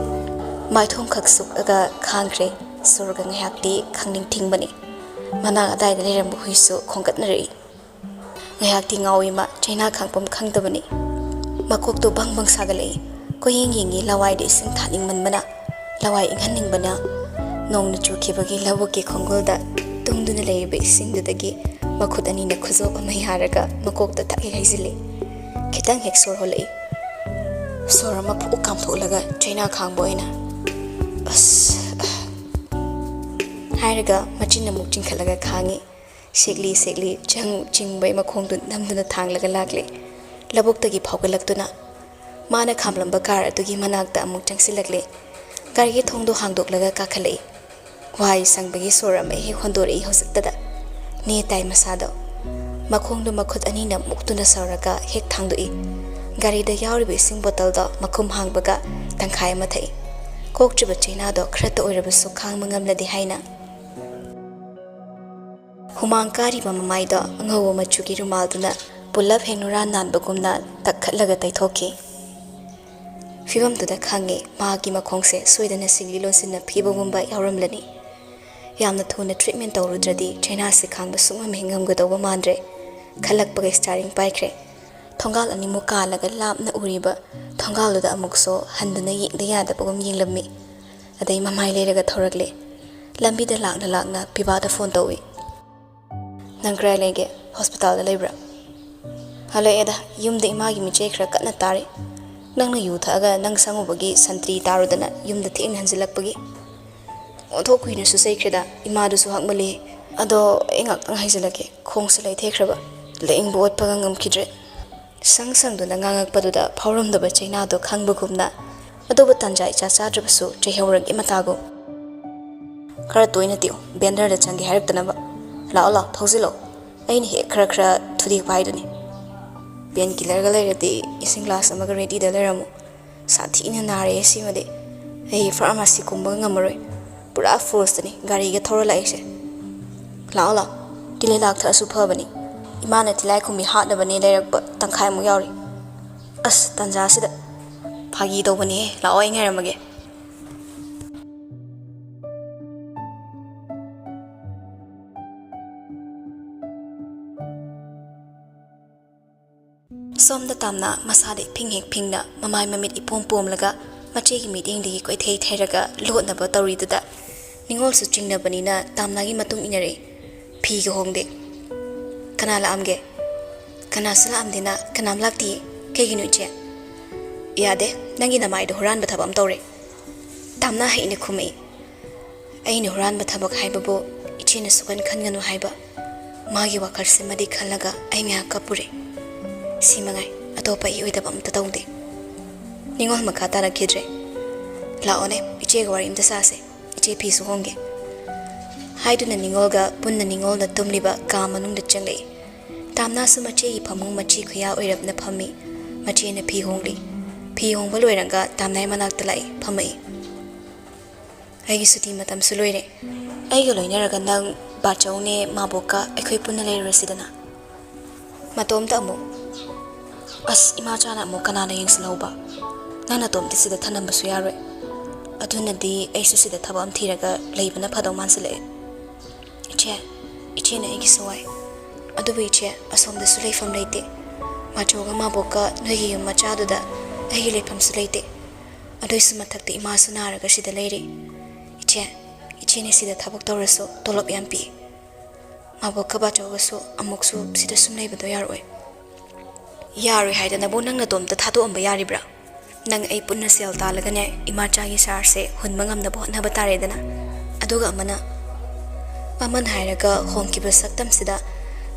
ꯃꯥꯏꯊꯣꯡ ꯈꯛ ꯁꯨꯛꯑꯒ ꯈꯥꯡꯈ꯭ꯔꯦ꯫ ꯁꯣꯔꯒ ꯉꯥꯏꯍꯥꯛꯇꯤ ꯈꯪꯅꯤꯡ ꯊꯤꯡꯕꯅꯤ꯫ ꯃꯅꯥꯛ ꯑꯗꯥꯏꯗ ꯂꯩꯔꯝꯕ ꯍꯨꯏꯁꯨ ꯈꯣꯡꯒꯠꯅꯔꯛꯏ꯫ ꯉꯥꯏꯍꯥꯛꯇꯤ ꯉꯥꯎꯏ ꯃꯥ, ꯆꯩꯅꯥ ꯈꯥꯡꯐꯝ ꯈꯪꯗꯕꯅꯤ꯫ ꯃꯀꯣꯛꯇꯨ ꯕꯪ ꯕꯪ ꯁꯥꯒꯠꯂꯛꯏ꯫ ꯀꯣꯏꯌꯦꯡ ꯌꯦꯡꯉꯤ, ꯂꯋꯥꯏꯗ ꯏꯁꯤꯡ ꯊꯥꯅꯤꯡꯃꯟꯕꯅ, ꯂꯋꯥꯏ ꯏꯪꯍꯟꯅꯤꯡꯕꯅ꯫ ꯅꯣꯡꯅ ꯆꯨꯈꯤꯕꯒꯤ ꯂꯧꯕꯨꯛꯀꯤ ꯈꯣꯡꯒꯨꯜꯗ ꯇꯨꯡꯗꯨꯅ ꯂꯩꯔꯤꯕ ꯏꯁꯤꯡꯗꯨꯗꯒꯤ ꯃꯈꯨꯠ ꯑꯅꯤꯅ ꯈꯨꯖꯣꯞ ꯑꯃ ꯌꯥꯔꯒ ꯃꯀꯣꯛꯇ ꯊꯛ ꯍꯦꯛ ꯍꯩꯖꯤꯜꯂꯤ꯫ ꯈꯤꯇꯪ ꯍꯦꯛ ꯁꯣꯔ ꯍꯣꯜꯂꯛꯏ꯫ ꯁꯣꯔ ꯑꯃ ꯐꯨꯛ ꯀꯥꯝꯊꯣꯛꯂꯒ ꯆꯩꯅꯥ ꯈꯥꯡꯕ ꯑꯣꯏꯅ, "ꯑꯁ, ꯑ," ꯍꯥꯏꯔꯒ ꯃꯆꯤꯟ ꯑꯃꯨꯛ ꯆꯤꯡꯈꯠꯂꯒ ꯈꯥꯡꯉꯤ꯫ ꯁꯦꯛꯂꯤ ꯁꯦꯛꯂꯤ ꯆꯪ ꯆꯤꯡꯕꯩ ꯃꯈꯣꯡꯗꯨ ꯅꯝꯗꯨꯅ ꯊꯥꯡꯂꯒ ꯂꯥꯛꯂꯦ꯫ ꯂꯧꯕꯨꯛꯇꯒꯤ ꯐꯥꯎꯒꯠꯂꯛꯇꯨꯅ ꯃꯥꯅ ꯈꯥꯝꯂꯝꯕ ꯀꯥꯔ ꯑꯗꯨꯒꯤ ꯃꯅꯥꯛꯇ ꯑꯃꯨꯛ ꯆꯪꯁꯤꯜꯂꯛꯂꯦ꯫ ꯒꯥꯔꯤꯒꯤ ꯊꯣꯡꯗꯣ ꯍꯥꯡꯗꯣꯛꯂꯒ ꯀꯥꯈꯠꯂꯛꯏ꯫ ꯋꯥꯏ ꯁꯪꯕꯒꯤ ꯁꯣꯔ ꯑꯃ ꯍꯦꯛ ꯍꯣꯟꯗꯣꯔꯛꯏ ꯍꯧꯖꯤꯛꯇꯗ꯫ ꯅꯦ ꯇꯥꯏ ꯃꯁꯥꯗꯣ꯫ ꯃꯈꯣꯡꯗꯨ ꯃꯈꯨꯠ ꯑꯅꯤꯅ ꯃꯨꯛꯇꯨꯅ ꯁꯧꯔꯒ ꯍꯦꯛ ꯊꯥꯡꯗꯣꯛꯏ꯫ ꯒꯥꯔꯤꯗ ꯌꯥꯎꯔꯤꯕ ꯏꯁꯤꯡ ꯕꯣꯇꯜꯗꯣ ꯃꯈꯨꯝ ꯍꯥꯡꯕꯒ ꯇꯪꯈꯥꯏ ꯑꯃ ꯊꯛꯏ꯫ ꯀꯣꯛꯇ꯭ꯔꯤꯕ ꯆꯩꯅꯥꯗꯣ ꯈꯔꯇ ꯑꯣꯏꯔꯕꯁꯨ ꯈꯥꯡꯕ ꯉꯝꯂꯗꯤ ꯍꯥꯏꯅ꯫ ꯍꯨꯃꯥꯡ ꯀꯥꯔꯤꯕ ꯃꯃꯥꯏꯗꯣ ꯑꯉꯧꯕ ꯃꯆꯨꯒꯤ ꯔꯨꯃꯥꯜꯗꯨꯅ ꯄꯨꯂꯞ ꯍꯦꯛ ꯅꯨꯔꯥ ꯅꯥꯟꯕꯒꯨꯝꯅ ꯇꯛꯈꯠꯂꯒ ꯇꯩꯊꯣꯛꯈꯤ꯫ ꯐꯤꯕꯝꯗꯨꯗ ꯈꯪꯉꯦ, ꯃꯥꯒꯤ ꯃꯈꯣꯡꯁꯦ ꯁꯣꯏꯗꯅ ꯁꯤꯡꯂꯤ ꯂꯣꯟꯁꯤꯟꯅ ꯐꯤꯕꯒꯨꯝꯕ ꯌꯥꯎꯔꯝꯂꯅꯤ꯫ ꯌꯥꯝꯅ ꯊꯨꯅ ꯇ꯭ꯔꯤꯠꯃꯦꯟ ꯇꯧꯔꯨꯗ꯭ꯔꯗꯤ ꯆꯩꯅꯥꯁꯤ ꯈꯥꯡꯕ ꯁꯨꯡꯉꯝ ꯍꯦꯛ ꯉꯝꯒꯗꯧꯕ ꯃꯥꯟꯗ꯭ꯔꯦ꯫ ꯈꯜꯂꯛꯄꯒ ꯁ꯭ꯇꯤꯌꯥꯔꯤꯡ ꯄꯥꯏꯈ꯭ꯔꯦ꯫ ꯊꯣꯡꯒꯥꯜ ꯑꯅꯤꯃꯨꯛ ꯀꯥꯜꯂꯒ ꯂꯥꯞꯅ ꯎꯔꯤꯕ ꯊꯣꯡꯒꯥꯜꯗꯨꯗ ꯑꯃꯨꯛꯁꯨ ꯍꯟꯗꯨꯅ ꯌꯦꯡꯗ ꯌꯥꯗꯕꯒꯨꯝ ꯌꯦꯡꯂꯝꯃꯤ꯫ ꯑꯗꯩ ꯃꯃꯥꯏ ꯂꯩꯔꯒ ꯊꯧꯔꯛꯂꯦ꯫ ꯂꯝꯕꯤꯗ ꯂꯥꯛꯅ ꯂꯥꯛꯅ ꯄꯤꯕꯥꯗ ꯐꯣꯟ ꯇꯧꯏ꯫ "ꯅꯪ ꯀꯗꯥꯏ ꯂꯩꯒꯦ? ꯍꯣꯁꯄꯤꯇꯥꯜꯗ ꯂꯩꯕ꯭ꯔꯥ?" "ꯍꯜꯂꯛꯑꯦꯗ, ꯌꯨꯝꯗ ꯏꯃꯥꯒꯤ ꯃꯤꯆꯦ ꯈꯔ ꯀꯟꯅ ꯇꯥꯔꯤ꯫ ꯅꯪꯅ ꯌꯨ ꯊꯛꯑꯒ ꯅꯪ ꯁꯪꯉꯨꯕꯒꯤ ꯁꯟꯇ꯭ꯔꯤ ꯇꯥꯔꯨꯗꯅ ꯌꯨꯝꯗ ꯊꯦꯡꯅ ꯍꯟꯖꯤꯜꯂꯛꯄꯒꯤ꯫ ꯑꯣꯟꯊꯣꯛ ꯀꯨꯏꯅꯁꯨ ꯆꯩꯈ꯭ꯔꯦꯗ, ꯏꯃꯥꯗꯨꯁꯨ ꯍꯛꯃꯜꯂꯤ꯫ ꯑꯗꯣ ꯑꯩ ꯉꯥꯛꯇꯪ ꯍꯥꯏꯖꯤꯜꯂꯛꯀꯦ, ꯈꯣꯡꯁꯦ ꯂꯩꯊꯦꯛꯈ꯭ꯔꯕ꯫ ꯂꯥꯏꯌꯦꯡꯕ ꯑꯣꯠꯄꯒ ꯉꯝꯈꯤꯗ꯭ꯔꯦ꯫" ꯁꯪ ꯁꯪꯗꯨꯅ ꯉꯥꯡꯉꯛꯄꯗꯨꯗ ꯐꯥꯎꯔꯝꯗꯕ ꯆꯩꯅꯥꯗꯣ ꯈꯪꯕꯒꯨꯝꯅ ꯑꯗꯨꯕꯨ ꯇꯥꯟꯖꯥ ꯏꯆꯥ ꯆꯥꯗ꯭ꯔꯕꯁꯨ ꯆꯩꯍꯧꯔꯛꯏ ꯃꯇꯥꯒꯨꯝ꯫ "ꯈꯔ ꯇꯣꯏꯅ ꯇꯤꯛꯎ, ꯕꯦꯟꯗꯔꯗ ꯆꯪꯒꯦ ꯍꯥꯏꯔꯛꯇꯅꯕ꯫ ꯂꯥꯛꯑꯣ ꯂꯥꯛꯑꯣ, ꯊꯧꯖꯤꯜꯂꯣ꯫ ꯑꯩꯅ ꯍꯦꯛ ꯈꯔ ꯈꯔ ꯊꯨꯗꯦꯛꯄ ꯍꯥꯏꯗꯨꯅꯤ꯫ ꯄꯦꯟ ꯀꯤꯂꯔꯒ ꯂꯩꯔꯗꯤ ꯏꯁꯤꯡ ꯒ꯭ꯂꯥꯁ ꯑꯃꯒ ꯔꯦꯗꯤꯗ ꯂꯩꯔꯝꯃꯨ꯫ ꯁꯥꯊꯤꯅ ꯅꯥꯔꯦ ꯁꯤꯃꯗꯤ꯫ ꯑꯩ ꯐꯥꯔꯃꯥꯁꯤ ꯀꯨꯝꯕꯒ ꯉꯝꯃꯔꯣꯏ꯫ ꯄꯨꯔꯥ ꯐꯣꯔꯁꯇꯅꯤ ꯒꯥꯔꯤꯒ ꯊꯧꯔ ꯂꯥꯛꯏꯁꯦ꯫ ꯂꯥꯛꯑꯣ ꯂꯥꯛꯑꯣ, ꯇꯤꯜꯍꯩ ꯂꯥꯛ ꯊꯛꯑꯁꯨ ꯐꯕꯅꯤ꯫ ꯏꯃꯥꯅ ꯇꯤꯜꯍꯥꯏꯈꯨꯝꯕꯤ ꯍꯥꯠꯅꯕꯅꯦ ꯂꯩꯔꯛꯄ ꯇꯪꯈꯥꯏꯃꯨꯛ ꯌꯥꯎꯔꯤ꯫" "ꯑꯁ, ꯇꯥꯟꯖꯥꯁꯤꯗ꯫" "ꯐꯥꯒꯤ ꯇꯧꯕꯅꯦꯍꯦ, ꯂꯥꯛꯑꯣ ꯑꯩ ꯉꯥꯏꯔꯝꯃꯒꯦ꯫" ꯁꯣꯝꯗ ꯇꯥꯝꯅ ꯃꯁꯥꯗ ꯏꯐꯤꯡ ꯍꯦꯛ ꯐꯤꯡꯅ ꯃꯃꯥꯏ ꯃꯃꯤꯠ ꯏꯄꯣꯝ ꯄꯣꯝꯂꯒ ꯃꯆꯦꯒꯤ ꯃꯤꯠꯌꯦꯡꯗꯒꯤ ꯀꯣꯏꯊꯩ ꯊꯩꯔꯒ ꯂꯣꯠꯅꯕ ꯇꯧꯔꯤꯗꯨꯗ ꯅꯤꯉꯣꯜꯁꯨ ꯆꯤꯡꯅꯕꯅꯤꯅ ꯇꯥꯝꯅꯥꯒꯤ ꯃꯇꯨꯡ ꯏꯟꯅꯔꯛꯏ꯫ ꯐꯤꯒ ꯍꯣꯡꯗꯦ꯫ "ꯀꯅꯥ ꯂꯥꯛꯑꯝꯒꯦ?" "ꯀꯅꯥꯁꯨ ꯂꯥꯛꯑꯝꯗꯦꯅ, ꯀꯅꯥꯝ ꯂꯥꯛꯇꯤꯌꯦ꯫ ꯀꯩꯒꯤꯅꯣ ꯏꯆꯦ?" "ꯌꯥꯗꯦ, ꯅꯪꯒꯤ ꯅꯃꯥꯏꯗꯣ ꯍꯨꯔꯥꯟꯕ ꯊꯕꯛ ꯑꯃ ꯇꯧꯔꯦ꯫" ꯇꯥꯝꯅꯥ ꯍꯩꯅ ꯈꯨꯝꯃꯛꯏ꯫ "ꯑꯩꯅ ꯍꯨꯔꯥꯟꯕ ꯊꯕꯛ ꯍꯥꯏꯕꯕꯨ ꯏꯆꯦꯅ ꯁꯨꯛꯈꯟ ꯈꯟꯒꯅꯨ ꯍꯥꯏꯕ꯫ ꯃꯥꯒꯤ ꯋꯥꯈꯜꯁꯤꯃꯗꯤ ꯈꯜꯂꯒ ꯑꯩ ꯉꯥꯏꯍꯥꯛ ꯀꯞꯄꯨꯔꯦ꯫ ꯁꯤ ꯃꯉꯥꯏ, ꯑꯇꯣꯞꯄ ꯑꯩ ꯑꯣꯏꯗꯕ ꯑꯝꯇ ꯇꯧꯗꯦ꯫" ꯅꯤꯉꯣꯜ ꯃꯈꯥ ꯇꯥꯔꯛꯈꯤꯗ꯭ꯔꯦ꯫ "ꯂꯥꯛꯑꯣꯅꯦ, ꯏꯆꯦꯒ ꯋꯥꯔꯤ ꯑꯝꯇ ꯁꯥꯁꯦ꯫ ꯏꯆꯦ ꯐꯤꯁꯨ ꯍꯣꯡꯒꯦ꯫" ꯍꯥꯏꯗꯨꯅ ꯅꯤꯉꯣꯜꯒ ꯄꯨꯟꯅ ꯅꯤꯉꯣꯜꯅ ꯇꯨꯝꯂꯤꯕ ꯀꯥ ꯃꯅꯨꯡꯗ ꯆꯪꯂꯛꯏ꯫ ꯇꯥꯝꯅꯥꯁꯨ ꯃꯆꯦꯒꯤ ꯐꯃꯨꯡ ꯃꯆꯤ ꯈꯨꯌꯥ ꯑꯣꯏꯔꯞꯅ ꯐꯝꯃꯤ꯫ ꯃꯆꯦꯅ ꯐꯤ ꯍꯣꯡꯂꯤ꯫ ꯐꯤ ꯍꯣꯡꯕ ꯂꯣꯏꯔꯒ ꯇꯥꯝꯅꯥꯏ ꯃꯅꯥꯛꯇ ꯂꯥꯛꯏ, ꯐꯝꯃꯛꯏ꯫ "ꯑꯩꯒꯤ ꯁꯨꯇꯤ ꯃꯇꯝꯁꯨ ꯂꯣꯏꯔꯦ꯫ ꯑꯩꯒ ꯂꯣꯏꯅꯔꯒ ꯅꯪ, ꯕꯥꯆꯧꯅꯦ, ꯃꯥꯕꯣꯛꯀ ꯑꯩꯈꯣꯏ ꯄꯨꯟꯅ ꯂꯩꯔꯨꯔꯁꯤꯗꯅ꯫ ꯃꯇꯣꯝꯇ ꯑꯃꯨꯛ?" "ꯑꯁ, ꯏꯃꯥꯆꯥꯅ ꯑꯃꯨꯛ ꯀꯅꯥꯅ ꯌꯦꯡꯁꯤꯜꯍꯧꯕ? ꯅꯪ ꯅꯇꯣꯝꯇ ꯁꯤꯗ ꯊꯅꯝꯕꯁꯨ ꯌꯥꯔꯣꯏ꯫ ꯑꯗꯨꯅꯗꯤ ꯑꯩꯁꯨ ꯁꯤꯗ ꯊꯕꯛ ꯑꯃ ꯊꯤꯔꯒ ꯂꯩꯕꯅ ꯐꯗꯧ ꯃꯥꯟꯁꯤꯜꯂꯛꯑꯦ꯫" "ꯏꯆꯦ, ꯏꯆꯦꯅ ꯑꯩꯒꯤꯁꯨ ꯋꯥꯏ꯫ ꯑꯗꯨꯕꯨ ꯏꯆꯦ, ꯑꯁꯣꯝꯗꯁꯨ ꯂꯩꯐꯝ ꯂꯩꯇꯦ꯫ ꯃꯥꯆꯧꯒ ꯃꯥꯕꯣꯛꯀ ꯅꯣꯏꯒꯤ ꯌꯨꯝ ꯃꯆꯥꯗꯨꯗ ꯑꯩꯒꯤ ꯂꯩꯐꯝꯁꯨ ꯂꯩꯇꯦ꯫ ꯑꯗꯨꯏꯁꯨ ꯃꯊꯛꯇ ꯏꯃꯥꯁꯨ ꯅꯥꯔꯒ ꯁꯤꯗ ꯂꯩꯔꯤ꯫ ꯏꯆꯦ, ꯏꯆꯦꯅ ꯁꯤꯗ ꯊꯕꯛ ꯇꯧꯔꯁꯨ ꯇꯣꯂꯣꯞ ꯌꯥꯝ ꯄꯤꯛꯏ꯫ ꯃꯥꯕꯣꯛꯀ ꯕꯥꯆꯧꯒꯁꯨ ꯑꯃꯨꯛꯁꯨ ꯁꯤꯗ ꯁꯨꯝ ꯂꯩꯕꯗꯣ ꯌꯥꯔꯣꯏ꯫" "ꯌꯥꯔꯣꯏ ꯍꯥꯏꯗꯅꯕꯨ ꯅꯪ ꯅꯇꯣꯝꯇ ꯊꯥꯗꯣꯛꯑꯝꯕ ꯌꯥꯔꯤꯕ꯭ꯔꯥ? ꯅꯪ ꯑꯩ ꯄꯨꯟꯅ ꯁꯦꯜ ꯇꯥꯜꯂꯒꯅꯦ, ꯏꯃꯥꯆꯥꯒꯤ ꯆꯥꯔꯖꯁꯦ ꯍꯨꯟꯕ ꯉꯝꯅꯕ ꯍꯣꯠꯅꯕ ꯇꯥꯔꯦꯗꯅ꯫ ꯑꯗꯨꯒ ꯑꯃꯅ," ꯑꯃꯅ ꯍꯥꯏꯔꯒ ꯍꯣꯡꯈꯤꯕ ꯁꯛꯇꯝꯁꯤꯗ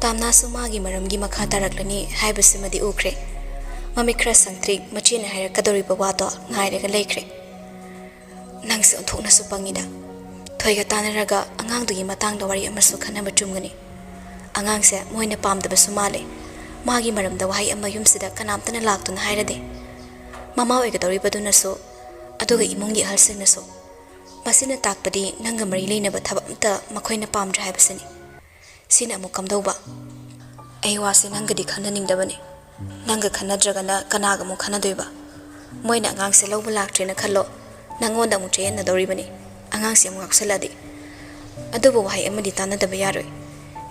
ꯇꯥꯝꯅꯥꯁꯨ ꯃꯥꯒꯤ ꯃꯔꯝꯒꯤ ꯃꯈꯥ ꯇꯥꯔꯛꯂꯅꯤ ꯍꯥꯏꯕꯁꯤꯃꯗꯤ ꯎꯈ꯭ꯔꯦ꯫ ꯃꯃꯤꯠ ꯈꯔ ꯁꯪꯇ꯭ꯔꯤꯛ ꯃꯆꯦꯅ ꯍꯥꯏꯔꯛꯀꯗꯧꯔꯤꯕ ꯋꯥꯗꯣ ꯉꯥꯏꯔꯒ ꯂꯩꯈ꯭ꯔꯦ꯫ "ꯅꯪꯁꯦ ꯑꯣꯟꯊꯣꯛꯅꯁꯨ ꯄꯪꯉꯤꯗ꯫ ꯊꯣꯏꯒ ꯇꯥꯟꯅꯔꯒ ꯑꯉꯥꯡꯗꯨꯒꯤ ꯃꯇꯥꯡꯗ ꯋꯥꯔꯤ ꯑꯃꯁꯨ ꯈꯟꯅꯕ ꯆꯨꯝꯒꯅꯤ꯫ ꯑꯉꯥꯡꯁꯦ ꯃꯣꯏꯅ ꯄꯥꯝꯗꯕꯁꯨ ꯃꯥꯜꯂꯦ꯫ ꯃꯥꯒꯤ ꯃꯔꯝꯗ ꯋꯥꯍꯩ ꯑꯃ ꯌꯨꯝꯁꯤꯗ ꯀꯅꯥꯝꯇꯅ ꯂꯥꯛꯇꯨꯅ ꯍꯥꯏꯔꯗꯦ꯫ ꯃꯃꯥ ꯑꯣꯏꯒꯗꯧꯔꯤꯕꯗꯨꯅꯁꯨ, ꯑꯗꯨꯒ ꯏꯃꯨꯡꯒꯤ ꯑꯍꯜꯁꯤꯡꯅꯁꯨ꯫ ꯃꯁꯤꯅ ꯇꯥꯛꯄꯗꯤ ꯅꯪꯒ ꯃꯔꯤ ꯂꯩꯅꯕ ꯊꯕꯛ ꯑꯝꯇ ꯃꯈꯣꯏꯅ ꯄꯥꯝꯗ꯭ꯔꯦ ꯍꯥꯏꯕꯁꯤꯅꯤ꯫ ꯁꯤꯅ ꯑꯃꯨꯛ ꯀꯝꯗꯧꯕ?" "ꯑꯩ ꯋꯥꯁꯦ ꯅꯪꯒꯗꯤ ꯈꯟꯅꯅꯤꯡꯗꯕꯅꯤ꯫ ꯅꯪꯒ ꯈꯟꯅꯗ꯭ꯔꯒꯅ ꯀꯅꯥꯒ ꯑꯃꯨꯛ ꯈꯟꯅꯗꯣꯏꯕ? ꯃꯣꯏꯅ ꯑꯉꯥꯡꯁꯦ ꯂꯧꯕ ꯂꯥꯛꯇ꯭ꯔꯦꯅ ꯈꯜꯂꯣ, ꯅꯪꯉꯣꯟꯗ ꯑꯃꯨꯛ ꯆꯌꯦꯠꯅꯗꯧꯔꯤꯕꯅꯤ, ꯑꯉꯥꯡꯁꯦ ꯑꯃꯨꯛ ꯉꯥꯎꯁꯜꯂꯛꯑꯗꯤ꯫ ꯑꯗꯨꯕꯨ ꯋꯥꯍꯩ ꯑꯃꯗꯤ ꯇꯥꯟꯅꯗꯕ ꯌꯥꯔꯣꯏ꯫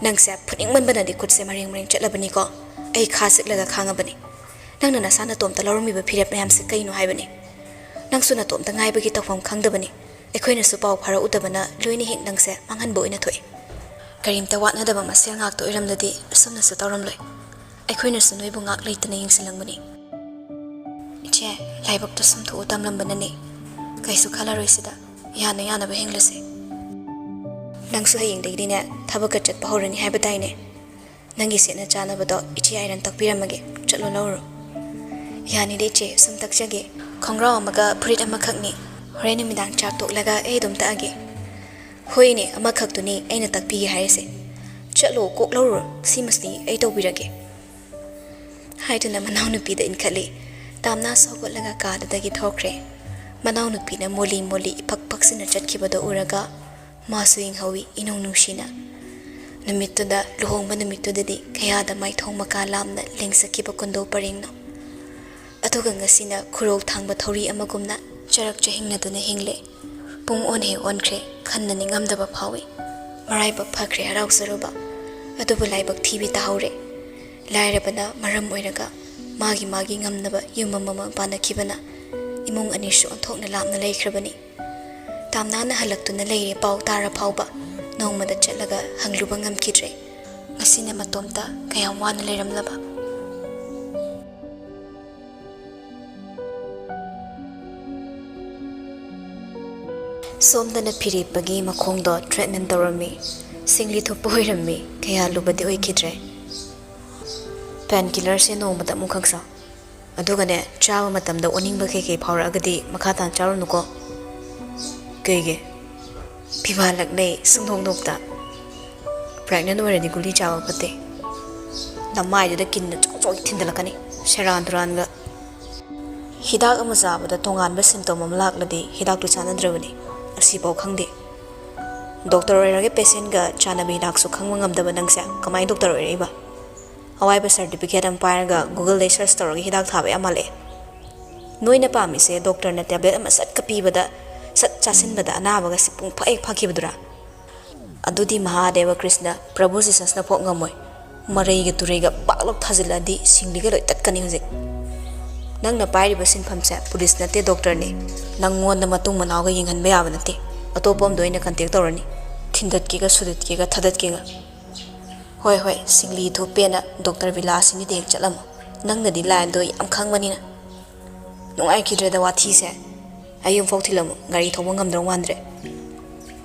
ꯅꯪꯁꯦ ꯐꯨꯅꯤꯡꯃꯟꯕꯅꯗꯤ ꯈꯨꯠꯁꯦ ꯃꯔꯦꯡ ꯃꯔꯦꯡ ꯆꯠꯂꯕꯅꯤꯀꯣ꯫ ꯑꯩ ꯈꯥ ꯆꯤꯛꯂꯒ ꯈꯥꯡꯉꯕꯅꯤ꯫ ꯅꯪꯅ ꯅꯁꯥ ꯅꯇꯣꯝꯇ ꯂꯧꯔꯝꯃꯤꯕ ꯐꯤꯔꯦꯞ ꯃꯌꯥꯝꯁꯦ ꯀꯩꯅꯣ ꯍꯥꯏꯕꯅꯤ? ꯅꯪꯁꯨ ꯅꯇꯣꯝꯇ ꯉꯥꯏꯕꯒꯤ ꯇꯧꯐꯝ ꯈꯪꯗꯕꯅꯤ꯫ ꯑꯩꯈꯣꯏꯅꯁꯨ ꯄꯥꯎ ꯐꯥꯎꯔꯛꯎꯗꯕꯅ ꯂꯣꯏꯅ ꯍꯦꯛ ꯅꯪꯁꯦ ꯃꯥꯡꯍꯟꯕ ꯑꯣꯏꯅ ꯊꯣꯛꯏ꯫ ꯀꯔꯤꯝꯇ ꯋꯥꯠꯅꯗꯕ ꯃꯁꯦꯜ ꯉꯥꯛꯇ ꯑꯣꯏꯔꯝꯂꯗꯤ ꯑꯁꯨꯝꯅꯁꯨ ꯇꯧꯔꯝꯂꯣꯏ꯫ ꯑꯩꯈꯣꯏꯅꯁꯨ ꯅꯣꯏꯕꯨ ꯉꯥꯛ ꯂꯩꯇꯅ ꯌꯦꯡꯁꯤꯜꯂꯝꯕꯅꯤ꯫" "ꯏꯆꯦ, ꯂꯥꯏꯕꯛꯇ ꯁꯨꯝ ꯊꯣꯛꯎ ꯇꯝꯂꯝꯕꯅꯅꯦ꯫ ꯀꯩꯁꯨ ꯈꯜꯂꯔꯣꯏꯁꯤꯗ, ꯌꯥꯅ ꯌꯥꯅꯕ ꯍꯤꯡꯂꯁꯤ꯫ ꯅꯪꯁꯨ ꯍꯌꯦꯡꯗꯒꯤꯗꯤꯅꯦ ꯊꯕꯛꯀ ꯆꯠꯄ ꯍꯧꯔꯅꯤ ꯍꯥꯏꯕ ꯇꯥꯏꯅꯦ꯫ ꯅꯪꯒꯤ ꯁꯦꯠꯅ ꯆꯥꯅꯕꯗꯣ ꯏꯆꯦ ꯑꯥꯏꯔꯟ ꯇꯛꯄꯤꯔꯝꯃꯒꯦ, ꯆꯠꯂꯣ ꯂꯧꯔꯨꯔꯣ꯫" "ꯌꯥꯅꯤꯗ ꯏꯆꯦ, ꯁꯨꯝ ꯇꯛꯆꯒꯦ꯫ ꯈꯣꯡꯒ꯭ꯔꯥꯎ ꯑꯃꯒ ꯐꯨꯔꯤꯠ ꯑꯃꯈꯛꯅꯤ꯫ ꯍꯣꯔꯦꯟ ꯅꯨꯃꯤꯗꯥꯡ ꯆꯥꯛ ꯇꯣꯛꯂꯒ ꯑꯩ ꯑꯗꯨꯝ ꯇꯛꯑꯒꯦ꯫" "ꯍꯣꯏꯅꯦ, ꯑꯃꯈꯛꯇꯨꯅꯤ ꯑꯩꯅ ꯇꯛꯄꯤꯒꯦ ꯍꯥꯏꯔꯤꯁꯦ꯫ "ꯆꯠꯂꯣ, ꯀꯣꯛ ꯂꯧꯔꯨꯔꯣ, ꯁꯤꯃꯁꯤꯗꯤ ꯑꯩ ꯇꯧꯕꯤꯔꯒꯦ" ꯍꯥꯏꯗꯨꯅ ꯃꯅꯥꯎꯅꯨꯄꯤꯗ ꯏꯟꯈꯠꯂꯤ꯫ ꯇꯥꯝꯅꯥꯁꯨ ꯍꯧꯒꯠꯂꯒ ꯀꯥꯗꯨꯗꯒꯤ ꯊꯣꯛꯈ꯭ꯔꯦ꯫ ꯃꯅꯥꯎꯅꯨꯄꯤꯅ ꯃꯣꯂꯤ ꯃꯣꯂꯤ ꯏꯐꯛ ꯐꯛꯁꯤꯟꯅ ꯆꯠꯈꯤꯕꯗꯣ ꯎꯔꯒ ꯃꯥꯁꯨ ꯌꯦꯡꯍꯧꯏ ꯏꯅꯨꯡ ꯅꯨꯡꯁꯤꯅ꯫ ꯅꯨꯃꯤꯠꯇꯨꯗ, ꯂꯨꯍꯣꯡꯕ ꯅꯨꯃꯤꯠꯇꯨꯗꯗꯤ ꯀꯌꯥꯗ ꯃꯥꯏꯊꯣꯡ ꯃꯀꯥ ꯂꯥꯝꯅ ꯂꯦꯡꯖꯈꯤꯕ ꯀꯨꯟꯗꯣ ꯄꯔꯦꯡꯅꯣ꯫ ꯑꯗꯨꯒ ꯉꯁꯤꯅ ꯈꯨꯔꯧ ꯊꯥꯡꯕ ꯊꯧꯔꯤ ꯑꯃꯒꯨꯝꯅ ꯆꯔꯛ ꯆꯍꯤꯡꯅꯗꯨꯅ ꯍꯤꯡꯂꯦ꯫ ꯄꯨꯡ ꯑꯣꯟ ꯍꯦꯛ ꯑꯣꯟꯈ꯭ꯔꯦ, ꯈꯟꯅ ꯅꯤꯡꯉꯝꯗꯕ ꯐꯥꯎꯏ꯫ ꯃꯔꯥꯏꯕꯛ ꯐꯈ꯭ꯔꯦ ꯍꯔꯥꯎꯖꯔꯨꯕ, ꯑꯗꯨꯕꯨ ꯂꯥꯏꯕꯛ ꯊꯤꯕꯤ ꯇꯥꯍꯧꯔꯦ꯫ ꯂꯥꯏꯔꯕꯅ ꯃꯔꯝ ꯑꯣꯏꯔꯒ ꯃꯥꯒꯤ ꯃꯥꯒꯤ ꯉꯝꯅꯕ ꯌꯨꯝ ꯑꯃꯃꯝ ꯄꯥꯟꯅꯈꯤꯕꯅ ꯏꯃꯨꯡ ꯑꯅꯤꯁꯨ ꯑꯣꯟꯊꯣꯛꯅ ꯂꯥꯞꯅ ꯂꯩꯈ꯭ꯔꯕꯅꯤ꯫ ꯇꯥꯝꯅꯥꯅ ꯍꯜꯂꯛꯇꯨꯅ ꯂꯩꯔꯦ ꯄꯥꯎ ꯇꯥꯔ ꯐꯥꯎꯕ ꯅꯣꯡꯃꯗ ꯆꯠꯂꯒ ꯍꯪꯂꯨꯕ ꯉꯝꯈꯤꯗ꯭ꯔꯦ꯫ ꯉꯁꯤꯅ ꯃꯇꯣꯝꯇ ꯀꯌꯥꯝ ꯋꯥꯅ ꯂꯩꯔꯝꯂꯕ꯫ ꯁꯣꯝꯗꯅ ꯐꯤꯔꯦꯞꯄꯒꯤ ꯃꯈꯣꯡꯗꯣ ꯇ꯭ꯔꯤꯠꯃꯦꯟ ꯇꯧꯔꯝꯃꯤ꯫ ꯁꯤꯡꯂꯤ ꯊꯨꯞꯄ ꯑꯣꯏꯔꯝꯃꯤ, ꯀꯌꯥ ꯂꯨꯕꯗꯤ ꯑꯣꯏꯈꯤꯗ꯭ꯔꯦ꯫ ꯄꯦꯟ ꯀꯤꯂꯔꯁꯦ ꯅꯣꯡꯃꯗ ꯑꯃꯨꯛꯈꯛ ꯆꯥꯎ꯫ ꯑꯗꯨꯒꯅꯦ, ꯆꯥꯕ ꯃꯇꯝꯗ ꯑꯣꯅꯤꯡꯕ ꯀꯩꯀꯩ ꯐꯥꯎꯔꯛꯑꯒꯗꯤ ꯃꯈꯥ ꯇꯥꯅ ꯆꯥꯔꯨꯅꯨꯀꯣ꯫ ꯀꯩꯒꯤ? ꯐꯤꯚꯥꯜꯂꯛꯅꯩ ꯁꯨꯡꯅꯣꯛ ꯅꯣꯛꯇ꯫ ꯄ꯭ꯔꯦꯒꯅꯦꯟ ꯑꯣꯏꯔꯗꯤ ꯒꯨꯂꯤ ꯆꯥꯕ ꯐꯠꯇꯦ꯫ ꯅꯃꯥꯏꯗꯨꯗ ꯀꯤꯟꯅ ꯆꯣꯛ ꯆꯣꯛ ꯊꯤꯟꯗꯠꯂꯛꯀꯅꯤ, ꯁꯦꯔꯥꯟ ꯇꯨꯔꯥꯟꯒ꯫ ꯍꯤꯗꯥꯛ ꯑꯃ ꯆꯥꯕꯗ ꯇꯣꯉꯥꯟꯕ ꯁꯤꯝꯇꯣꯝ ꯑꯃ ꯂꯥꯛꯂꯗꯤ ꯍꯤꯗꯥꯛꯇꯨ ꯆꯥꯟꯅꯗ꯭ꯔꯕꯅꯤ꯫ ꯑꯁꯤꯐꯥꯎ ꯈꯪꯗꯦ꯫ ꯗꯣꯛꯇꯔ ꯑꯣꯏꯔꯒ ꯄꯦꯁꯦꯟꯒ ꯆꯥꯟꯅꯕ ꯍꯤꯗꯥꯛꯁꯨ ꯈꯪꯕ ꯉꯝꯗꯕ ꯅꯪꯁꯦ ꯀꯃꯥꯏꯅ ꯗꯣꯛꯇꯔ ꯑꯣꯏꯔꯛꯏꯕ? ꯑꯋꯥꯏꯕ ꯁꯥꯔꯇꯤꯐꯤꯀꯦꯠ ꯑꯃ ꯄꯥꯏꯔꯒ Google-ꯗꯩ ꯁꯔꯆ ꯇꯧꯔꯒ ꯍꯤꯗꯥꯛ ꯊꯥꯕ ꯌꯥꯝ ꯃꯥꯜꯂꯛꯑꯦ꯫ ꯅꯣꯏꯅ ꯄꯥꯝꯃꯤꯁꯦ ꯗꯣꯛꯇꯔꯅ ꯇꯦꯕ꯭ꯂꯦꯠ ꯑꯃ ꯁꯠꯀ ꯄꯤꯕꯗ ꯁꯠ ꯆꯥꯁꯤꯟꯕꯗ ꯑꯅꯥꯕꯒꯁꯦ ꯄꯨꯡ ꯐ ꯍꯦꯛ ꯐꯈꯤꯕꯗꯨꯔꯥ? ꯑꯗꯨꯗꯤ ꯃꯍꯥꯗꯦꯕ ꯀ꯭ꯔꯤꯁꯅ, ꯄ꯭ꯔꯚꯨ ꯖꯤꯁꯁꯅ ꯐꯣꯛ ꯉꯝꯃꯣꯏ꯫ ꯃꯔꯩꯒ ꯇꯨꯔꯩꯒ ꯄꯥꯛꯂꯥꯎ ꯊꯥꯖꯤꯜꯂꯛꯑꯗꯤ ꯁꯤꯡꯂꯤꯒ ꯂꯣꯏ ꯇꯠꯀꯅꯤ ꯍꯧꯖꯤꯛ꯫ ꯅꯪꯅ ꯄꯥꯏꯔꯤꯕ ꯁꯤꯟꯐꯝꯁꯦ ꯄꯨꯂꯤꯁ ꯅꯠꯇꯦ, ꯗꯣꯛꯇꯔꯅꯤ꯫ ꯅꯪꯉꯣꯟꯗ ꯃꯇꯨꯡ ꯃꯅꯥꯎꯒ ꯌꯦꯡꯍꯟꯕ ꯌꯥꯕ ꯅꯠꯇꯦ꯫ ꯑꯇꯣꯞꯄ ꯑꯝꯗ ꯑꯣꯏꯅ ꯀꯟꯇꯦꯛ ꯇꯧꯔꯅꯤ꯫ ꯊꯤꯟꯗꯠꯀꯦꯒ, ꯁꯨꯗꯠꯀꯦꯒ, ꯊꯥꯗꯠꯀꯦꯒ꯫ ꯍꯣꯏ, ꯍꯣꯏ, ꯁꯤꯡꯂꯤ ꯊꯨꯞꯄꯦꯅ ꯗꯣꯛꯇꯔ ꯕꯤꯂꯥꯁꯤꯅꯤꯗ ꯍꯦꯛ ꯆꯠꯂꯝꯃꯣ꯫ ꯅꯪꯅꯗꯤ ꯂꯥꯏꯟꯗꯣ ꯌꯥꯝ ꯈꯪꯕꯅꯤꯅ꯫ ꯅꯨꯡꯉꯥꯏꯈꯤꯗ꯭ꯔꯦꯗ ꯋꯥꯊꯤꯁꯦ꯫ ꯑꯩ ꯌꯨꯝꯐꯥꯎ ꯊꯤꯜꯂꯝꯃꯨ, ꯒꯥꯔꯤ ꯊꯧꯕ ꯉꯝꯗꯧ ꯃꯥꯟꯗ꯭ꯔꯦ꯫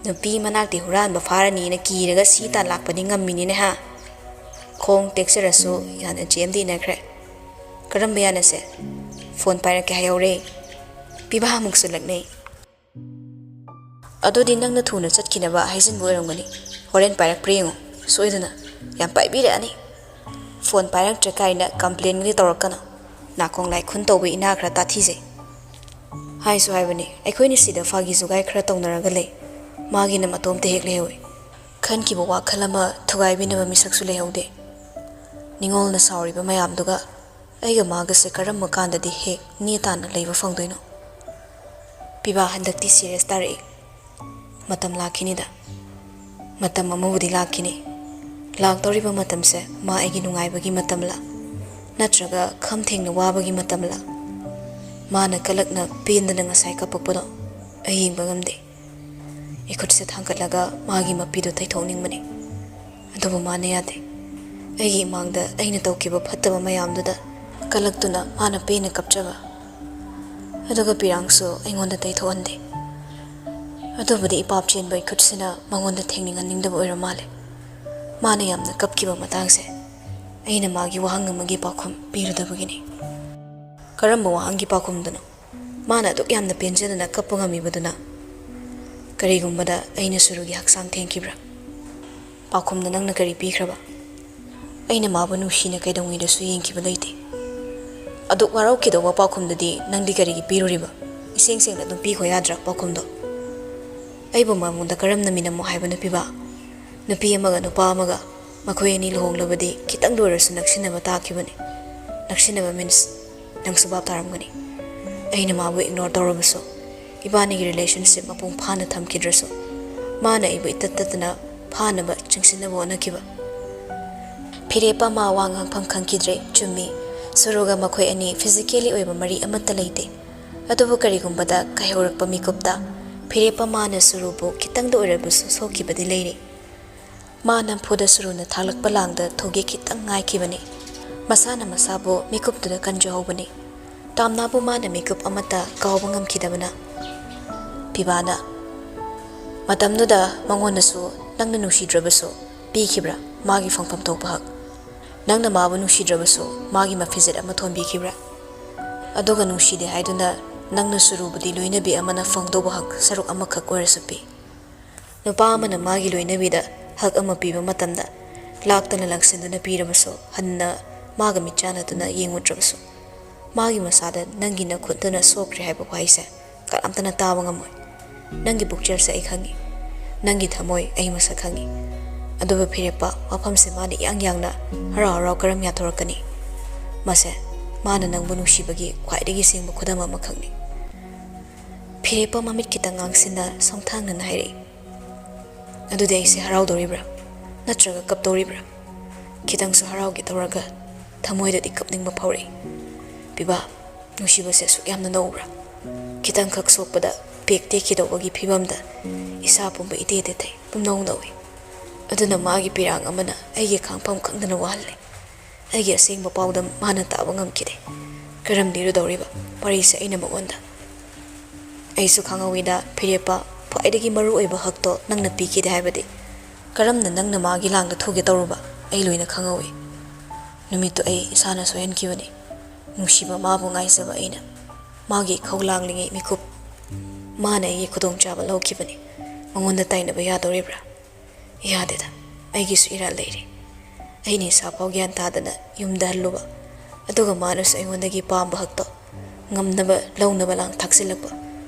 ꯅꯨꯄꯤ ꯃꯅꯥꯛꯇꯤ ꯍꯨꯔꯥꯟꯕ ꯐꯥꯔꯅꯤꯅ ꯀꯤꯔꯒ ꯁꯤ ꯇꯥꯟ ꯂꯥꯛꯄꯗꯤ ꯉꯝꯃꯤꯅꯤꯅꯦ ꯍꯥ? ꯈꯣꯡ ꯇꯦꯛꯆꯔꯁꯨ ꯌꯥꯅ ꯆꯦꯟꯗꯤ ꯏꯟꯅꯈ꯭ꯔꯦ꯫ ꯀꯔꯝꯕ ꯌꯥꯅꯁꯦ? ꯐꯣꯟ ꯄꯥꯏꯔꯛꯀꯦ ꯍꯥꯏꯍꯧꯔꯦ꯫ ꯄꯤꯕꯥꯃꯨꯛꯁꯨ ꯂꯛꯅꯩ꯫ ꯑꯗꯨꯗꯤ ꯅꯪꯅ ꯊꯨꯅ ꯆꯠꯈꯤꯅꯕ ꯍꯥꯏꯖꯤꯟꯕ ꯑꯣꯏꯔꯝꯒꯅꯤ꯫ ꯍꯣꯔꯦꯟ ꯄꯥꯏꯔꯛꯄ꯭ꯔꯥ ꯌꯦꯡꯉꯨ꯫ ꯁꯣꯏꯗꯅ ꯌꯥꯝ ꯄꯥꯏꯕꯤꯔꯛꯑꯅꯤ꯫ ꯐꯣꯟ ꯄꯥꯏꯔꯛꯇ꯭ꯔꯦ ꯀꯥꯏꯅ ꯀꯝꯄ꯭ꯂꯦꯟꯒꯗꯤ ꯇꯧꯔꯛꯀꯅꯨ꯫ ꯅꯥꯀꯣꯡ ꯂꯥꯏ ꯈꯨꯟ ꯇꯧꯕ ꯏꯅꯥ ꯈꯔ ꯇꯥꯊꯤꯖꯩ꯫ ꯍꯥꯏꯁꯨ ꯍꯥꯏꯕꯅꯤ, ꯑꯩꯈꯣꯏꯅ ꯁꯤꯗ ꯐꯥꯒꯤ ꯖꯨꯒꯥꯏ ꯈꯔ ꯇꯧꯅꯔꯒ ꯂꯩ꯫ ꯃꯥꯒꯤꯅ ꯃꯇꯣꯝꯇ ꯍꯦꯛ ꯂꯩꯍꯧꯏ꯫ ꯈꯟꯈꯤꯕ ꯋꯥꯈꯜ ꯑꯃ ꯊꯨꯒꯥꯏꯕꯤꯅꯕ ꯃꯤꯁꯛꯁꯨ ꯂꯩꯍꯧꯗꯦ꯫ ꯅꯤꯡꯉꯣꯜꯅ ꯁꯥꯎꯔꯤꯕ ꯃꯌꯥꯝꯗꯨꯒ ꯑꯩꯒ ꯃꯥꯒꯁꯦ ꯀꯔꯝꯕ ꯀꯥꯟꯗꯗꯤ ꯍꯦꯛ ꯅꯦ ꯇꯥꯅ ꯂꯩꯕ ꯐꯪꯗꯣꯏꯅꯣ? ꯄꯤꯕꯥ, ꯍꯟꯗꯛꯇꯤ ꯁꯤꯔꯤꯌꯁ ꯇꯥꯔꯛꯏ꯫ ꯃꯇꯝ ꯂꯥꯛꯈꯤꯅꯤꯗ꯫ ꯃꯇꯝ ꯑꯃꯕꯨꯗꯤ ꯂꯥꯛꯈꯤꯅꯤ꯫ ꯂꯥꯛꯇꯧꯔꯤꯕ ꯃꯇꯝꯁꯦ ꯃꯥ ꯑꯩꯒꯤ ꯅꯨꯡꯉꯥꯏꯕꯒꯤ ꯃꯇꯝꯂ, ꯅꯠꯇ꯭ꯔꯒ ꯈꯝ ꯊꯦꯡꯅ ꯋꯥꯕꯒꯤ ꯃꯇꯝꯂ? ꯃꯥꯅ ꯀꯂꯛꯅ ꯄꯦꯟꯗꯅ ꯉꯁꯥꯏ ꯀꯞꯄꯛꯄꯗꯣ ꯑꯩ ꯌꯦꯡꯕ ꯉꯝꯗꯦ꯫ ꯏꯈꯨꯠꯁꯦ ꯊꯥꯡꯒꯠꯂꯒ ꯃꯥꯒꯤ ꯃꯄꯤꯗꯨ ꯇꯩꯊꯣꯛꯅꯤꯡꯕꯅꯤ꯫ ꯑꯗꯨꯕꯨ ꯃꯥꯅ ꯌꯥꯗꯦ꯫ ꯑꯩꯒꯤ ꯏꯃꯥꯡꯗ ꯑꯩꯅ ꯇꯧꯈꯤꯕ ꯐꯠꯇꯕ ꯃꯌꯥꯝꯗꯨꯗ ꯀꯂꯛꯇꯨꯅ ꯃꯥꯅ ꯄꯦꯟꯅ ꯀꯞꯆꯕ꯫ ꯑꯗꯨꯒ ꯄꯤꯔꯥꯡꯁꯨ ꯑꯩꯉꯣꯟꯗ ꯇꯩꯊꯣꯛꯍꯟꯗꯦ꯫ ꯑꯗꯨꯕꯨꯗꯤ ꯏꯄꯥꯞ ꯆꯦꯟꯕ ꯏꯈꯨꯠꯁꯤꯅ ꯃꯉꯣꯟꯗ ꯊꯦꯡꯅꯤꯡꯍꯟꯅꯤꯡꯗꯕ ꯑꯣꯏꯔ ꯃꯥꯜꯂꯦ꯫ ꯃꯥꯅ ꯌꯥꯝꯅ ꯀꯞꯈꯤꯕ ꯃꯇꯥꯡꯁꯦ ꯑꯩꯅ ꯃꯥꯒꯤ ꯋꯥꯍꯪ ꯑꯃꯒꯤ ꯄꯥꯎꯈꯨꯝ ꯄꯤꯔꯨꯗꯕꯒꯤꯅꯤ꯫ ꯀꯔꯝꯕ ꯋꯥꯍꯪꯒꯤ ꯄꯥꯎꯈꯨꯝꯗꯅꯣ? ꯃꯥꯅ ꯑꯗꯨꯛ ꯌꯥꯝꯅ ꯄꯦꯟꯖꯗꯅ ꯀꯞꯄ ꯉꯝꯃꯤꯕꯗꯨꯅ? ꯀꯔꯤꯒꯨꯝꯕꯗ ꯑꯩꯅ ꯁꯨꯔꯨꯒꯤ ꯍꯛꯆꯥꯡ ꯊꯦꯡꯈꯤꯕ꯭ꯔꯥ? ꯄꯥꯎꯈꯨꯝꯗ ꯅꯪꯅ ꯀꯔꯤ ꯄꯤꯈ꯭ꯔꯕ? ꯑꯩꯅ ꯃꯥꯕꯨ ꯅꯨꯡꯁꯤꯅ ꯀꯩꯗꯧꯉꯩꯗꯁꯨ ꯌꯦꯡꯈꯤꯕ ꯂꯩꯇꯦ꯫ ꯑꯗꯨꯛ ꯋꯥꯔꯧꯈꯤꯗꯧꯕ ꯄꯥꯎꯈꯨꯝꯗꯨꯗꯤ ꯅꯪꯗꯤ ꯀꯔꯤꯒꯤ ꯄꯤꯔꯨꯔꯤꯕ? ꯏꯁꯦꯡ ꯁꯦꯡꯅ ꯑꯗꯨꯝ ꯄꯤꯈꯣ ꯌꯥꯗ꯭ꯔꯥ ꯄꯥꯎꯈꯨꯝꯗꯣ? ꯑꯩꯕꯨ ꯃꯉꯣꯟꯗ ꯀꯔꯝꯅ ꯃꯤꯅꯝꯃꯣ ꯍꯥꯏꯕꯅꯣ ꯄꯤꯕꯥ? ꯅꯨꯄꯤ ꯑꯃꯒ ꯅꯨꯄꯥ ꯑꯃꯒ ꯃꯈꯣꯏ ꯑꯅꯤ ꯂꯨꯍꯣꯡꯂꯕꯗꯤ ꯈꯤꯇꯪꯗ ꯑꯣꯏꯔꯁꯨ ꯅꯛꯁꯤꯟꯅꯕ ꯇꯥꯈꯤꯕꯅꯤ꯫ ꯅꯛꯁꯤꯟꯅꯕ means ꯅꯪꯁꯨ ꯚꯥꯞ ꯇꯥꯔꯝꯒꯅꯤ꯫ ꯑꯩꯅ ꯃꯥꯕꯨ ꯏꯒꯅꯣꯔ ꯇꯧꯔꯕꯁꯨ, ꯏꯕꯥꯅꯤꯒꯤ ꯔꯤꯂꯦꯁꯟꯁꯤꯞ ꯃꯄꯨꯡ ꯐꯥꯅ ꯊꯝꯈꯤꯗ꯭ꯔꯁꯨ, ꯃꯥꯅ ꯑꯩꯕꯨ ꯏꯇꯠ ꯇꯠꯇꯅ ꯐꯥꯅꯕ ꯆꯪꯁꯤꯟꯅꯕ ꯍꯣꯠꯅꯈꯤꯕ꯫ ꯐꯤꯔꯦꯞꯄ ꯃꯥ ꯋꯥ ꯉꯥꯡꯐꯝ ꯈꯪꯈꯤꯗ꯭ꯔꯦ꯫ ꯆꯨꯝꯃꯤ, ꯁꯨꯔꯨꯒ ꯃꯈꯣꯏ ꯑꯅꯤ ꯐꯤꯖꯤꯀꯦꯂꯤ ꯑꯣꯏꯕ ꯃꯔꯤ ꯑꯃꯠꯇ ꯂꯩꯇꯦ꯫ ꯑꯗꯨꯕꯨ ꯀꯔꯤꯒꯨꯝꯕꯗ ꯀꯥꯏꯍꯧꯔꯛꯄ ꯃꯤꯀꯨꯞꯇ ꯐꯤꯔꯦꯞꯄ ꯃꯥꯅ ꯁꯨꯔꯨꯕꯨ ꯈꯤꯇꯪꯗ ꯑꯣꯏꯔꯕꯁꯨ ꯁꯣꯛꯈꯤꯕꯗꯤ ꯂꯩꯔꯤ꯫ ꯃꯥ ꯅꯝꯐꯨꯗ ꯁꯨꯔꯨꯅ ꯊꯥꯛꯂꯛꯄ ꯂꯥꯡꯗ ꯊꯧꯒꯦ ꯈꯤꯇꯪ ꯉꯥꯏꯈꯤꯕꯅꯤ꯫ ꯃꯁꯥꯅ ꯃꯁꯥꯕꯨ ꯃꯤꯀꯨꯞꯇꯨꯗ ꯀꯟꯖꯍꯧꯕꯅꯤ꯫ ꯇꯥꯝꯅꯥꯕꯨ ꯃꯥꯅ ꯃꯤꯀꯨꯞ ꯑꯃꯠꯇ ꯀꯥꯎꯕ ꯉꯝꯈꯤꯗꯕꯅ꯫ ꯄꯤꯕꯥꯅ, "ꯃꯇꯝꯗꯨꯗ ꯃꯉꯣꯟꯗꯁꯨ ꯅꯪꯅ ꯅꯨꯡꯁꯤꯗ꯭ꯔꯕꯁꯨ ꯄꯤꯈꯤꯕ꯭ꯔꯥ ꯃꯥꯒꯤ ꯐꯪꯐꯝ ꯊꯣꯛꯄ ꯍꯛ? ꯅꯪꯅ ꯃꯥꯕꯨ ꯅꯨꯡꯁꯤꯗ꯭ꯔꯕꯁꯨ ꯃꯥꯒꯤ ꯃꯐꯤꯖꯦꯠ ꯑꯃ ꯊꯣꯟꯕꯤꯈꯤꯕ꯭ꯔꯥ? ꯑꯗꯨꯒ ꯅꯨꯡꯁꯤꯗꯦ ꯍꯥꯏꯗꯨꯅ ꯅꯪꯅ ꯁꯨꯔꯨꯕꯗꯤ ꯂꯣꯏꯅꯕꯤ ꯑꯃꯅ ꯐꯪꯗꯧꯕ ꯍꯛ ꯁꯔꯨꯛ ꯑꯃꯈꯛ ꯑꯣꯏꯔꯁꯨ ꯄꯤ꯫ ꯅꯨꯄꯥ ꯑꯃꯅ ꯃꯥꯒꯤ ꯂꯣꯏꯅꯕꯤꯗ ꯍꯛ ꯑꯃ ꯄꯤꯕ ꯃꯇꯝꯗ ꯂꯥꯛꯇꯅ ꯂꯪꯁꯤꯟꯗꯨꯅ ꯄꯤꯔꯕꯁꯨ, ꯍꯟꯅ ꯃꯥꯒ ꯃꯤꯠ ꯆꯥꯟꯅꯗꯨꯅ ꯌꯦꯡꯉꯨꯗ꯭ꯔꯕꯁꯨ, ꯃꯥꯒꯤ ꯃꯁꯥꯗ "ꯅꯪꯒꯤ ꯅꯈꯨꯠꯇꯨꯅ ꯁꯣꯛꯈ꯭ꯔꯦ" ꯍꯥꯏꯕ ꯋꯥꯍꯩꯁꯦ ꯀꯅꯥꯝꯇꯅ ꯇꯥꯕ ꯉꯝꯃꯣꯏ꯫ ꯅꯪꯒꯤ ꯄꯨꯛꯆꯦꯜꯁꯦ ꯑꯩ ꯈꯪꯉꯤ, ꯅꯪꯒꯤ ꯊꯃꯣꯏ ꯑꯩ ꯃꯁꯛ ꯈꯪꯉꯤ꯫ ꯑꯗꯨꯕꯨ ꯐꯤꯔꯦꯞꯄ, ꯋꯥꯐꯝꯁꯦ ꯃꯥꯅ ꯏꯌꯥꯡ ꯌꯥꯡꯅ ꯍꯔꯥꯎ ꯍꯔꯥꯎ ꯀꯔꯝ ꯌꯥꯊꯣꯔꯛꯀꯅꯤ? ꯃꯁꯦ ꯃꯥꯅ ꯅꯪꯕꯨ ꯅꯨꯡꯁꯤꯕꯒꯤ ꯈ꯭ꯋꯥꯏꯗꯒꯤ ꯁꯦꯡꯕ ꯈꯨꯗꯝ ꯑꯃꯈꯛꯅꯤ꯫ ꯐꯤꯔꯦꯞꯄ ꯃꯃꯤꯠ ꯈꯤꯇꯪ ꯉꯥꯡꯁꯤꯟꯅ ꯁꯣꯡꯊꯥꯡꯅꯅ ꯍꯥꯏꯔꯛꯏ, "ꯑꯗꯨꯗꯤ ꯑꯩꯁꯦ ꯍꯔꯥꯎꯗꯧꯔꯤꯕ꯭ꯔꯥ? ꯅꯠꯇ꯭ꯔꯒ ꯀꯞꯇꯧꯔꯤꯕ꯭ꯔꯥ?" ꯈꯤꯇꯪꯁꯨ ꯍꯔꯥꯎꯒꯦ ꯇꯧꯔꯒ ꯊꯃꯣꯏꯗꯗꯤ ꯀꯞꯅꯤꯡꯕ ꯐꯥꯎꯔꯛꯏ꯫ "ꯄꯤꯕꯥ, ꯅꯨꯡꯁꯤꯕꯁꯦ ꯑꯁꯨꯛ ꯌꯥꯝꯅ ꯅꯧꯕ꯭ꯔꯥ? ꯈꯤꯇꯪꯈꯛ ꯁꯣꯛꯄꯗ ꯄꯦꯛ ꯇꯦꯛꯈꯤꯗꯧꯕꯒꯤ ꯐꯤꯕꯝꯗ ꯏꯁꯥ ꯄꯨꯝꯕ ꯏꯇꯦ ꯇꯦꯊꯩ, ꯄꯨꯝꯅꯧ ꯅꯧꯏ꯫ ꯑꯗꯨꯅ ꯃꯥꯒꯤ ꯄꯤꯔꯥꯡ ꯑꯃꯅ ꯑꯩꯒꯤ ꯈꯥꯡꯐꯝ ꯈꯪꯗꯅ ꯋꯥꯍꯜꯂꯦ꯫ ꯑꯩꯒꯤ ꯑꯁꯦꯡꯕ ꯄꯥꯎꯗꯝ ꯃꯥꯅ ꯇꯥꯕ ꯉꯝꯈꯤꯗꯦ꯫ ꯀꯔꯝ ꯂꯤꯔꯨꯗꯧꯔꯤꯕ ꯋꯥꯔꯤꯁꯦ ꯑꯩꯅ ꯃꯉꯣꯟꯗ?" "ꯑꯩꯁꯨ ꯈꯪꯍꯧꯋꯤꯗ ꯐꯤꯔꯦꯞꯄ, ꯈ꯭ꯋꯥꯏꯗꯒꯤ ꯃꯔꯨ ꯑꯣꯏꯕ ꯍꯛꯇꯣ ꯅꯪꯅ ꯄꯤꯈꯤꯗꯦ ꯍꯥꯏꯕꯗꯤ꯫ ꯀꯔꯝꯅ ꯅꯪꯅ ꯃꯥꯒꯤ ꯂꯥꯡꯗ ꯊꯨꯒꯦ ꯇꯧꯔꯨꯕ ꯑꯩ ꯂꯣꯏꯅ ꯈꯪꯍꯧꯋꯤ꯫ ꯅꯨꯃꯤꯠꯇꯨ ꯑꯩ ꯏꯁꯥꯅ ꯁꯣꯏꯍꯟꯈꯤꯕꯅꯤ꯫ ꯅꯨꯡꯁꯤꯕ ꯃꯥꯕꯨ ꯉꯥꯏꯖꯕ ꯑꯩꯅ ꯃꯥꯒꯤ ꯏꯈꯧ ꯂꯥꯡꯂꯤꯉꯩ ꯃꯤꯀꯨꯞ ꯃꯥꯅ ꯑꯩꯒꯤ ꯈꯨꯗꯣꯡꯆꯥꯕ ꯂꯧꯈꯤꯕꯅꯤ꯫ ꯃꯉꯣꯟꯗ ꯇꯥꯏꯅꯕ ꯌꯥꯗꯧꯔꯤꯕ꯭ꯔꯥ? ꯌꯥꯗꯦꯗ, ꯑꯩꯒꯤꯁꯨ ꯏꯔꯥꯜ ꯂꯩꯔꯤ꯫ ꯑꯩꯅ ꯏꯁꯥꯐꯥꯎ ꯒ꯭ꯌꯥꯟ ꯇꯥꯗꯅ ꯌꯨꯝꯗ ꯍꯜꯂꯨꯕ, ꯑꯗꯨꯒ ꯃꯥꯅꯁꯨ ꯑꯩꯉꯣꯟꯗꯒꯤ ꯄꯥꯝꯕ ꯍꯛꯇꯣ ꯉꯝꯅꯕ ꯂꯧꯅꯕ ꯂꯥꯡ ꯊꯥꯛꯆꯤꯜꯂꯛꯄ꯫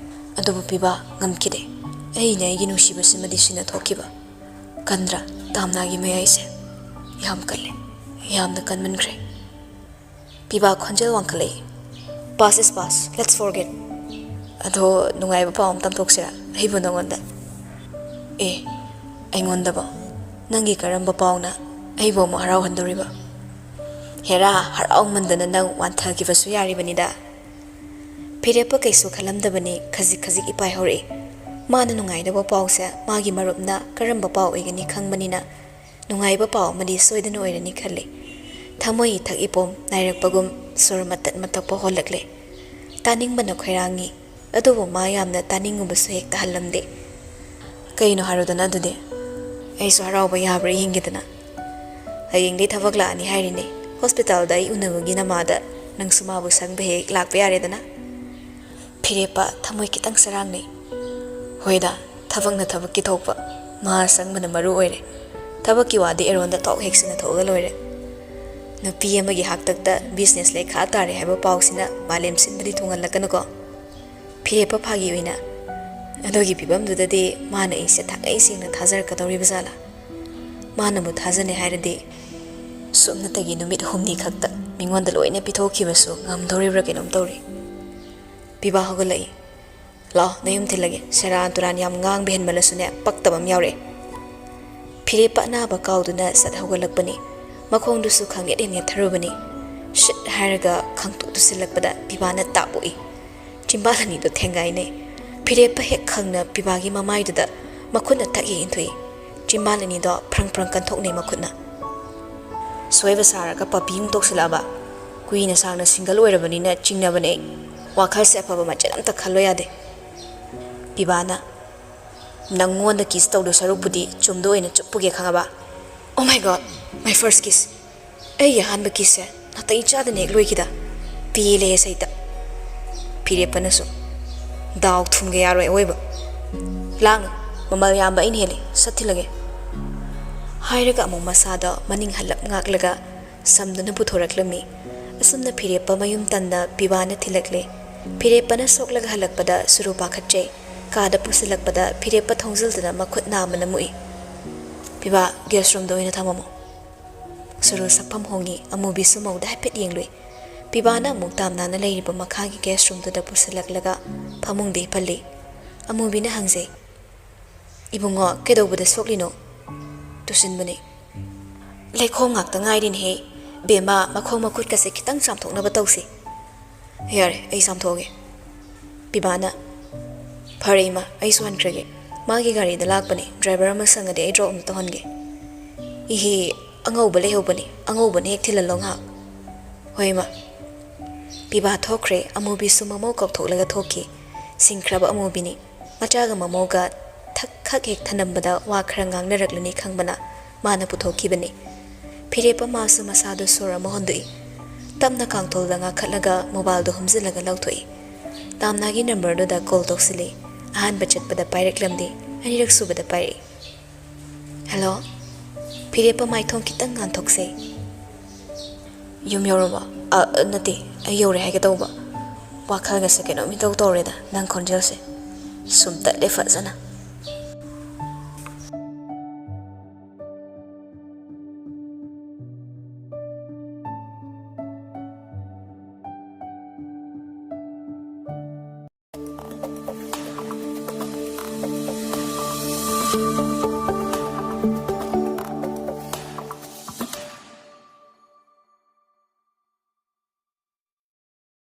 ꯑꯗꯨꯕꯨ ꯄꯤꯕꯥ, ꯉꯝꯈꯤꯗꯦ꯫ ꯑꯩꯅ ꯑꯩꯒꯤ ꯅꯨꯡꯁꯤꯕꯁꯤꯃꯗꯤ ꯁꯤꯟꯅ ꯊꯣꯛꯈꯤꯕ꯫ ꯀꯟꯗ꯭ꯔꯥ ꯇꯥꯝꯅꯥꯒꯤ ꯃꯌꯥꯏꯁꯦ? ꯌꯥꯝ ꯀꯜꯂꯦ, ꯌꯥꯝꯅ ꯀꯟꯃꯟꯈ꯭ꯔꯦ꯫" ꯄꯤꯕꯥ ꯈꯣꯟꯖꯦꯜ ꯋꯥꯡꯈꯠꯂꯛꯏ, "Past is past, let's forget꯫ ꯑꯗꯣ ꯅꯨꯡꯉꯥꯏꯕ ꯄꯥꯎ ꯑꯃ ꯇꯝꯊꯣꯛꯁꯤꯔꯥ ꯑꯩꯕꯨ ꯅꯉꯣꯟꯗ?" "ꯑꯦ, ꯑꯩꯉꯣꯟꯗꯕꯣ? ꯅꯪꯒꯤ ꯀꯔꯝꯕ ꯄꯥꯎꯅ ꯑꯩꯕꯨ ꯑꯃꯨꯛ ꯍꯔꯥꯎꯍꯟꯗꯧꯔꯤꯕ?" ꯍꯦꯔꯥ, ꯍꯔꯥꯎꯃꯟꯗꯅ ꯅꯪ ꯋꯥꯟꯊꯈꯤꯕꯁꯨ ꯌꯥꯔꯤꯕꯅꯤꯗ꯫ ꯐꯤꯔꯦꯞꯄ ꯀꯩꯁꯨ ꯈꯜꯂꯝꯗꯕꯅꯤ, ꯈꯖꯤꯛ ꯈꯖꯤꯛ ꯏꯄꯥꯏ ꯍꯧꯔꯛꯏ꯫ ꯃꯥꯅ ꯅꯨꯡꯉꯥꯏꯗꯧꯕ ꯄꯥꯎꯁꯦ ꯃꯥꯒꯤ ꯃꯔꯨꯞꯅ ꯀꯔꯝꯕ ꯄꯥꯎ ꯑꯣꯏꯒꯅꯤ ꯈꯪꯕꯅꯤꯅ, ꯅꯨꯡꯉꯥꯏꯕ ꯄꯥꯎ ꯑꯃꯗꯤ ꯁꯣꯏꯗꯅ ꯑꯣꯏꯔꯅꯤ ꯈꯜꯂꯤ꯫ ꯊꯃꯣꯏ ꯏꯊꯛ ꯏꯄꯣꯝ ꯅꯥꯏꯔꯛꯄꯒꯨꯝ ꯁꯣꯔ ꯃꯇꯠ ꯃꯇꯠꯄ ꯍꯣꯜꯂꯛꯂꯦ꯫ ꯇꯥꯅꯤꯡꯕꯅ ꯈꯣꯏꯔꯥꯡꯉꯤ, ꯑꯗꯨꯕꯨ ꯃꯥ ꯌꯥꯝꯅ ꯇꯥꯅꯤꯡꯉꯨꯕꯁꯨ ꯍꯦꯛ ꯇꯥꯍꯜꯂꯝꯗꯦ꯫ "ꯀꯩꯅꯣ ꯍꯥꯏꯔꯣꯗꯅ ꯑꯗꯨꯗꯤ, ꯑꯩꯁꯨ ꯍꯔꯥꯎꯕ ꯌꯥꯕ꯭ꯔꯥ ꯌꯦꯡꯒꯦꯗꯅ꯫ ꯍꯌꯦꯡꯗꯤ ꯊꯕꯛ ꯂꯥꯛꯑꯅꯤ ꯍꯥꯏꯔꯤꯅꯦ, ꯍꯣꯁꯄꯤꯇꯥꯜꯗ ꯑꯩ ꯎꯅꯕꯒꯤ ꯅꯃꯥꯗ ꯅꯪꯁꯨ ꯃꯥꯕꯨ ꯁꯪꯕ ꯍꯦꯛ ꯂꯥꯛꯄ ꯌꯥꯔꯦꯗꯅ꯫" ꯐꯤꯔꯦꯞꯄ ꯊꯃꯣꯏ ꯈꯤꯇꯪ ꯆꯔꯥꯡꯅꯩ꯫ "ꯍꯣꯏꯗ, ꯊꯕꯛꯅ ꯊꯕꯛꯀꯤ ꯊꯣꯛꯄ, ꯃꯥ ꯁꯪꯕꯅ ꯃꯔꯨ ꯑꯣꯏꯔꯦ꯫ ꯊꯕꯛꯀꯤ ꯋꯥꯗꯤ ꯑꯦꯔꯣꯟꯗ ꯊꯣꯛ ꯍꯦꯛ ꯁꯤꯟꯅꯊꯣꯛꯑꯒ ꯂꯣꯏꯔꯦ꯫ ꯅꯨꯄꯤ ꯑꯃꯒꯤ ꯍꯥꯛꯇꯛꯇ ꯕꯤꯖꯤꯅꯦꯁ ꯂꯩꯈꯥ ꯇꯥꯔꯦ ꯍꯥꯏꯕ ꯄꯥꯎꯁꯤꯅ ꯃꯥꯂꯦꯝ ꯁꯤꯟꯕꯗꯤ ꯊꯨꯡꯍꯜꯂꯛꯀꯅꯨꯀꯣ꯫ ꯐꯤꯔꯦꯞꯄ ꯐꯥꯒꯤ ꯑꯣꯏꯅ, "ꯑꯗꯨꯒꯤ ꯐꯤꯕꯝꯗꯨꯗꯗꯤ ꯃꯥꯅ ꯑꯩꯁꯦ ꯊꯥꯡꯉꯩ ꯁꯦꯡꯅ ꯊꯥꯖꯔꯛꯀꯗꯧꯔꯤꯕ ꯖꯥꯠꯂꯥ? ꯃꯥꯅꯕꯨ ꯊꯥꯖꯅꯤ ꯍꯥꯏꯔꯗꯤ ꯁꯨꯞꯅꯇꯒꯤ ꯅꯨꯃꯤꯠ ꯍꯨꯝꯅꯤ ꯈꯛꯇ ꯃꯤꯉꯣꯟꯗ ꯂꯣꯏꯅ ꯄꯤꯊꯣꯛꯈꯤꯕꯁꯨ ꯉꯝꯗꯧꯔꯤꯕ꯭ꯔꯥ ꯀꯩꯅꯣꯝ ꯇꯧꯔꯤ꯫" ꯄꯤꯕꯥ ꯍꯧꯒꯠꯂꯛꯏ꯫ "ꯂꯥꯛꯑꯣ, ꯅꯌꯨꯝ ꯊꯤꯜꯂꯒꯦ꯫ ꯁꯦꯔꯥꯟ ꯇꯨꯔꯥꯟ ꯌꯥꯝ ꯉꯥꯡꯕ ꯍꯦꯟꯃꯜꯂꯁꯨꯅꯦ, ꯄꯛꯇꯕ ꯑꯃ ꯌꯥꯎꯔꯛꯑꯦ꯫" ꯐꯤꯔꯦꯞꯄ ꯑꯅꯥꯕ ꯀꯥꯎꯗꯨꯅ ꯁꯠ ꯍꯧꯒꯠꯂꯛꯄꯅꯤ꯫ ꯃꯈꯣꯡꯗꯨꯁꯨ ꯈꯪꯅꯦꯠ ꯍꯦꯛ ꯅꯦꯠꯊꯔꯨꯕꯅꯤ꯫ ꯁꯤꯠ ꯍꯥꯏꯔꯒ ꯈꯪꯇꯨ ꯇꯨꯁꯤꯜꯂꯛꯄꯗ ꯄꯤꯕꯥꯅ ꯇꯥꯞ ꯑꯣꯛꯏ꯫ ꯆꯤꯝꯕꯥꯜ ꯑꯅꯤꯗꯣ ꯊꯦꯡꯒꯥꯏꯅꯩ꯫ ꯐꯤꯔꯦꯞꯄ ꯍꯦꯛ ꯈꯪꯅ ꯄꯤꯕꯥꯒꯤ ꯃꯃꯥꯏꯗꯨꯗ ꯃꯈꯨꯠꯅ ꯊꯛ ꯍꯦꯛ ꯏꯟꯊꯣꯛꯏ꯫ ꯆꯤꯝꯕꯥꯜ ꯑꯅꯤꯗꯣ ꯐ꯭ꯔꯪ ꯐ꯭ꯔꯪ ꯀꯟꯊꯣꯛꯅꯩ ꯃꯈꯨꯠꯅ꯫ "ꯁꯣꯏꯕ ꯁꯥꯔꯒ ꯄꯥꯄꯤ ꯑꯃꯨꯛ ꯇꯧꯁꯤꯜꯂꯛꯑꯕ? ꯀꯨꯏꯅ ꯁꯥꯡꯅ ꯁꯤꯡꯒꯜ ꯑꯣꯏꯔꯕꯅꯤꯅ ꯆꯤꯡꯅꯕꯅꯦ ꯑꯩ꯫ ꯋꯥꯈꯜꯁꯦ ꯑꯐꯕ ꯃꯆꯦꯠ ꯑꯝꯇ ꯈꯜꯂꯣ ꯌꯥꯗꯦ꯫" ꯄꯤꯕꯥꯅ, "ꯅꯪꯉꯣꯟꯗ ꯀꯤꯁ ꯇꯧꯗꯣꯏ ꯁꯔꯨꯛꯄꯨꯗꯤ ꯆꯨꯝꯗ ꯑꯣꯏꯅ ꯆꯨꯞꯄꯨꯒꯦ ꯈꯪꯉꯕ?" "Oh my God, my first kiss! ꯑꯩꯒꯤ ꯑꯍꯥꯟꯕ ꯀꯤꯁꯁꯦ ꯅꯥꯇꯩ ꯆꯥꯗꯅ ꯍꯦꯛ ꯂꯣꯏꯈꯤꯗ꯫ ꯄꯦꯜꯂꯦꯍꯦ ꯁꯩꯇ꯫" ꯐꯤꯔꯦꯞꯄꯅꯁꯨ, "ꯗꯥꯎ ꯊꯨꯝꯒ ꯌꯥꯔꯣꯏ ꯑꯋꯣꯏꯕ꯫ ꯂꯥꯡꯅꯨ, ꯃꯃꯜ ꯌꯥꯝꯕ ꯑꯩꯅ ꯍꯦꯜꯂꯤ, ꯁꯠ ꯊꯤꯜꯂꯒꯦ꯫" ꯍꯥꯏꯔꯒ ꯑꯃꯨꯛ ꯃꯁꯥꯗꯣ ꯃꯅꯤꯡ ꯍꯜꯂꯞ ꯉꯥꯛꯂꯒ ꯁꯝꯗꯨꯅ ꯄꯨꯊꯣꯔꯛꯂꯝꯃꯤ꯫ ꯑꯁꯨꯝꯅ ꯐꯤꯔꯦꯞꯄ ꯃꯌꯨꯝ ꯇꯟꯅ ꯄꯤꯕꯥꯅ ꯊꯤꯜꯂꯛꯂꯦ꯫ ꯐꯤꯔꯦꯞꯄꯅ ꯁꯣꯛꯂꯒ ꯍꯜꯂꯛꯄꯗ ꯁꯨꯔꯨ ꯄꯥꯈꯠꯆꯩ꯫ ꯀꯥꯗ ꯄꯨꯁꯤꯜꯂꯛꯄꯗ ꯐꯤꯔꯦꯞꯄ ꯊꯣꯡꯖꯤꯜꯗꯨꯅ ꯃꯈꯨꯠ ꯅꯥꯝꯃꯅ ꯃꯨꯛꯏ꯫ "ꯄꯤꯕꯥ, ꯒꯦꯁ ꯔꯨꯝꯗ ꯑꯣꯏꯅ ꯊꯝꯃꯝꯃꯣ꯫" ꯁꯨꯔꯨ ꯁꯛꯐꯝ ꯍꯣꯡꯉꯤ꯫ ꯑꯃꯨꯕꯤꯁꯨ ꯃꯧꯗ ꯍꯥꯏꯐꯦꯠ ꯌꯦꯡꯂꯨꯏ꯫ ꯄꯤꯕꯥꯅ ꯑꯃꯨꯛ ꯇꯥꯝꯅꯥꯅ ꯂꯩꯔꯤꯕ ꯃꯈꯥꯒꯤ ꯒꯦꯁ ꯔꯨꯝꯗꯨꯗ ꯄꯨꯁꯤꯜꯂꯛꯂꯒ ꯐꯃꯨꯡꯗ ꯍꯤꯞꯍꯜꯂꯤ꯫ ꯑꯃꯨꯕꯤꯅ ꯍꯪꯖꯩ, "ꯏꯕꯨꯡꯉꯣ, ꯀꯩꯗꯧꯕꯗ ꯁꯣꯛꯂꯤꯅꯣ?" "ꯇꯨꯁꯤꯟꯕꯅꯦ꯫" "ꯂꯩꯈꯣꯝ ꯉꯥꯛꯇ ꯉꯥꯏꯔꯤꯅꯦꯍꯦ꯫ ꯕꯦꯝꯃ, ꯃꯈꯣꯡ ꯃꯈꯨꯠꯀꯁꯦ ꯈꯤꯇꯪ ꯆꯥꯝꯊꯣꯛꯅꯕ ꯇꯧꯁꯤ꯫" "ꯌꯥꯔꯦ, ꯑꯩ ꯆꯥꯝꯊꯣꯛꯑꯒꯦ꯫" ꯄꯤꯕꯥꯅ, "ꯐꯔꯦ ꯏꯃꯥ, ꯑꯩꯁꯨ ꯍꯟꯈ꯭ꯔꯒꯦ꯫ ꯃꯥꯒꯤ ꯒꯥꯔꯤꯗ ꯂꯥꯛꯄꯅꯦ, ꯗ꯭ꯔꯥꯏꯚꯔ ꯑꯃ ꯁꯪꯉꯗꯤ ꯑꯩ ꯗ꯭ꯔꯣꯞ ꯑꯝꯇ ꯇꯧꯍꯟꯒꯦ꯫" "ꯏꯍꯦ, ꯑꯉꯧꯕ ꯂꯩꯍꯧꯕꯅꯦ, ꯑꯉꯧꯕꯅ ꯍꯦꯛ ꯊꯤꯜꯍꯜꯂꯣ ꯉꯥꯏꯍꯥꯛ꯫" "ꯍꯣꯏ ꯏꯃꯥ꯫" ꯄꯤꯕꯥ ꯊꯣꯛꯈ꯭ꯔꯦ꯫ ꯑꯃꯨꯕꯤꯁꯨ ꯃꯃꯧ ꯀꯧꯊꯣꯛꯂꯒ ꯊꯣꯛꯈꯤ꯫ ꯁꯤꯡꯈ꯭ꯔꯕ ꯑꯃꯨꯕꯤꯅꯤ꯫ ꯃꯆꯥꯒ ꯃꯃꯧꯒ ꯊꯛ ꯈꯛ ꯍꯦꯛ ꯊꯅꯝꯕꯗ ꯋꯥ ꯈꯔ ꯉꯥꯡꯅꯔꯛꯂꯅꯤ ꯈꯪꯕꯅ ꯃꯥꯅ ꯄꯨꯊꯣꯛꯈꯤꯕꯅꯤ꯫ ꯐꯤꯔꯦꯞꯄ ꯃꯥꯁꯨ ꯃꯁꯥꯗꯨ ꯁꯣꯔ ꯑꯃ ꯍꯣꯟꯗꯣꯛꯏ꯫ ꯇꯞꯅ ꯀꯥꯡꯊꯣꯜꯗ ꯉꯥꯈꯠꯂꯒ ꯃꯣꯕꯥꯏꯜꯗꯨ ꯍꯨꯝꯖꯤꯜꯂꯒ ꯂꯧꯊꯣꯛꯏ꯫ ꯇꯥꯝꯅꯥꯒꯤ ꯅꯝꯕꯔꯗꯨꯗ ꯀꯣꯜ ꯇꯧꯁꯤꯜꯂꯤ꯫ ꯑꯍꯥꯟꯕ ꯆꯠꯄꯗ ꯄꯥꯏꯔꯛꯂꯝꯗꯦ꯫ ꯑꯅꯤꯔꯛ ꯁꯨꯕꯗ ꯄꯥꯏꯔꯛꯏ꯫ "ꯍꯦꯜꯂꯣ?" ꯐꯤꯔꯦꯞꯄ ꯃꯥꯏꯊꯣꯡ ꯈꯤꯇꯪ ꯉꯥꯟꯊꯣꯛꯁꯦ꯫ ꯌꯨꯝ ꯌꯧꯔꯕꯣ? ꯑ, ꯅꯠꯇꯦ, ꯑꯩ ꯌꯧꯔꯦ ꯍꯥꯏꯒꯦ ꯇꯧꯕ꯫ ꯋꯥꯈꯜꯒꯁꯦ ꯀꯩꯅꯣꯝ ꯏꯇꯧ ꯇꯧꯔꯦꯗ, ꯅꯪ ꯈꯣꯟꯖꯦꯜꯁꯦ꯫ ꯁꯨꯝ ꯇꯠꯂꯦ ꯐꯖꯅ꯫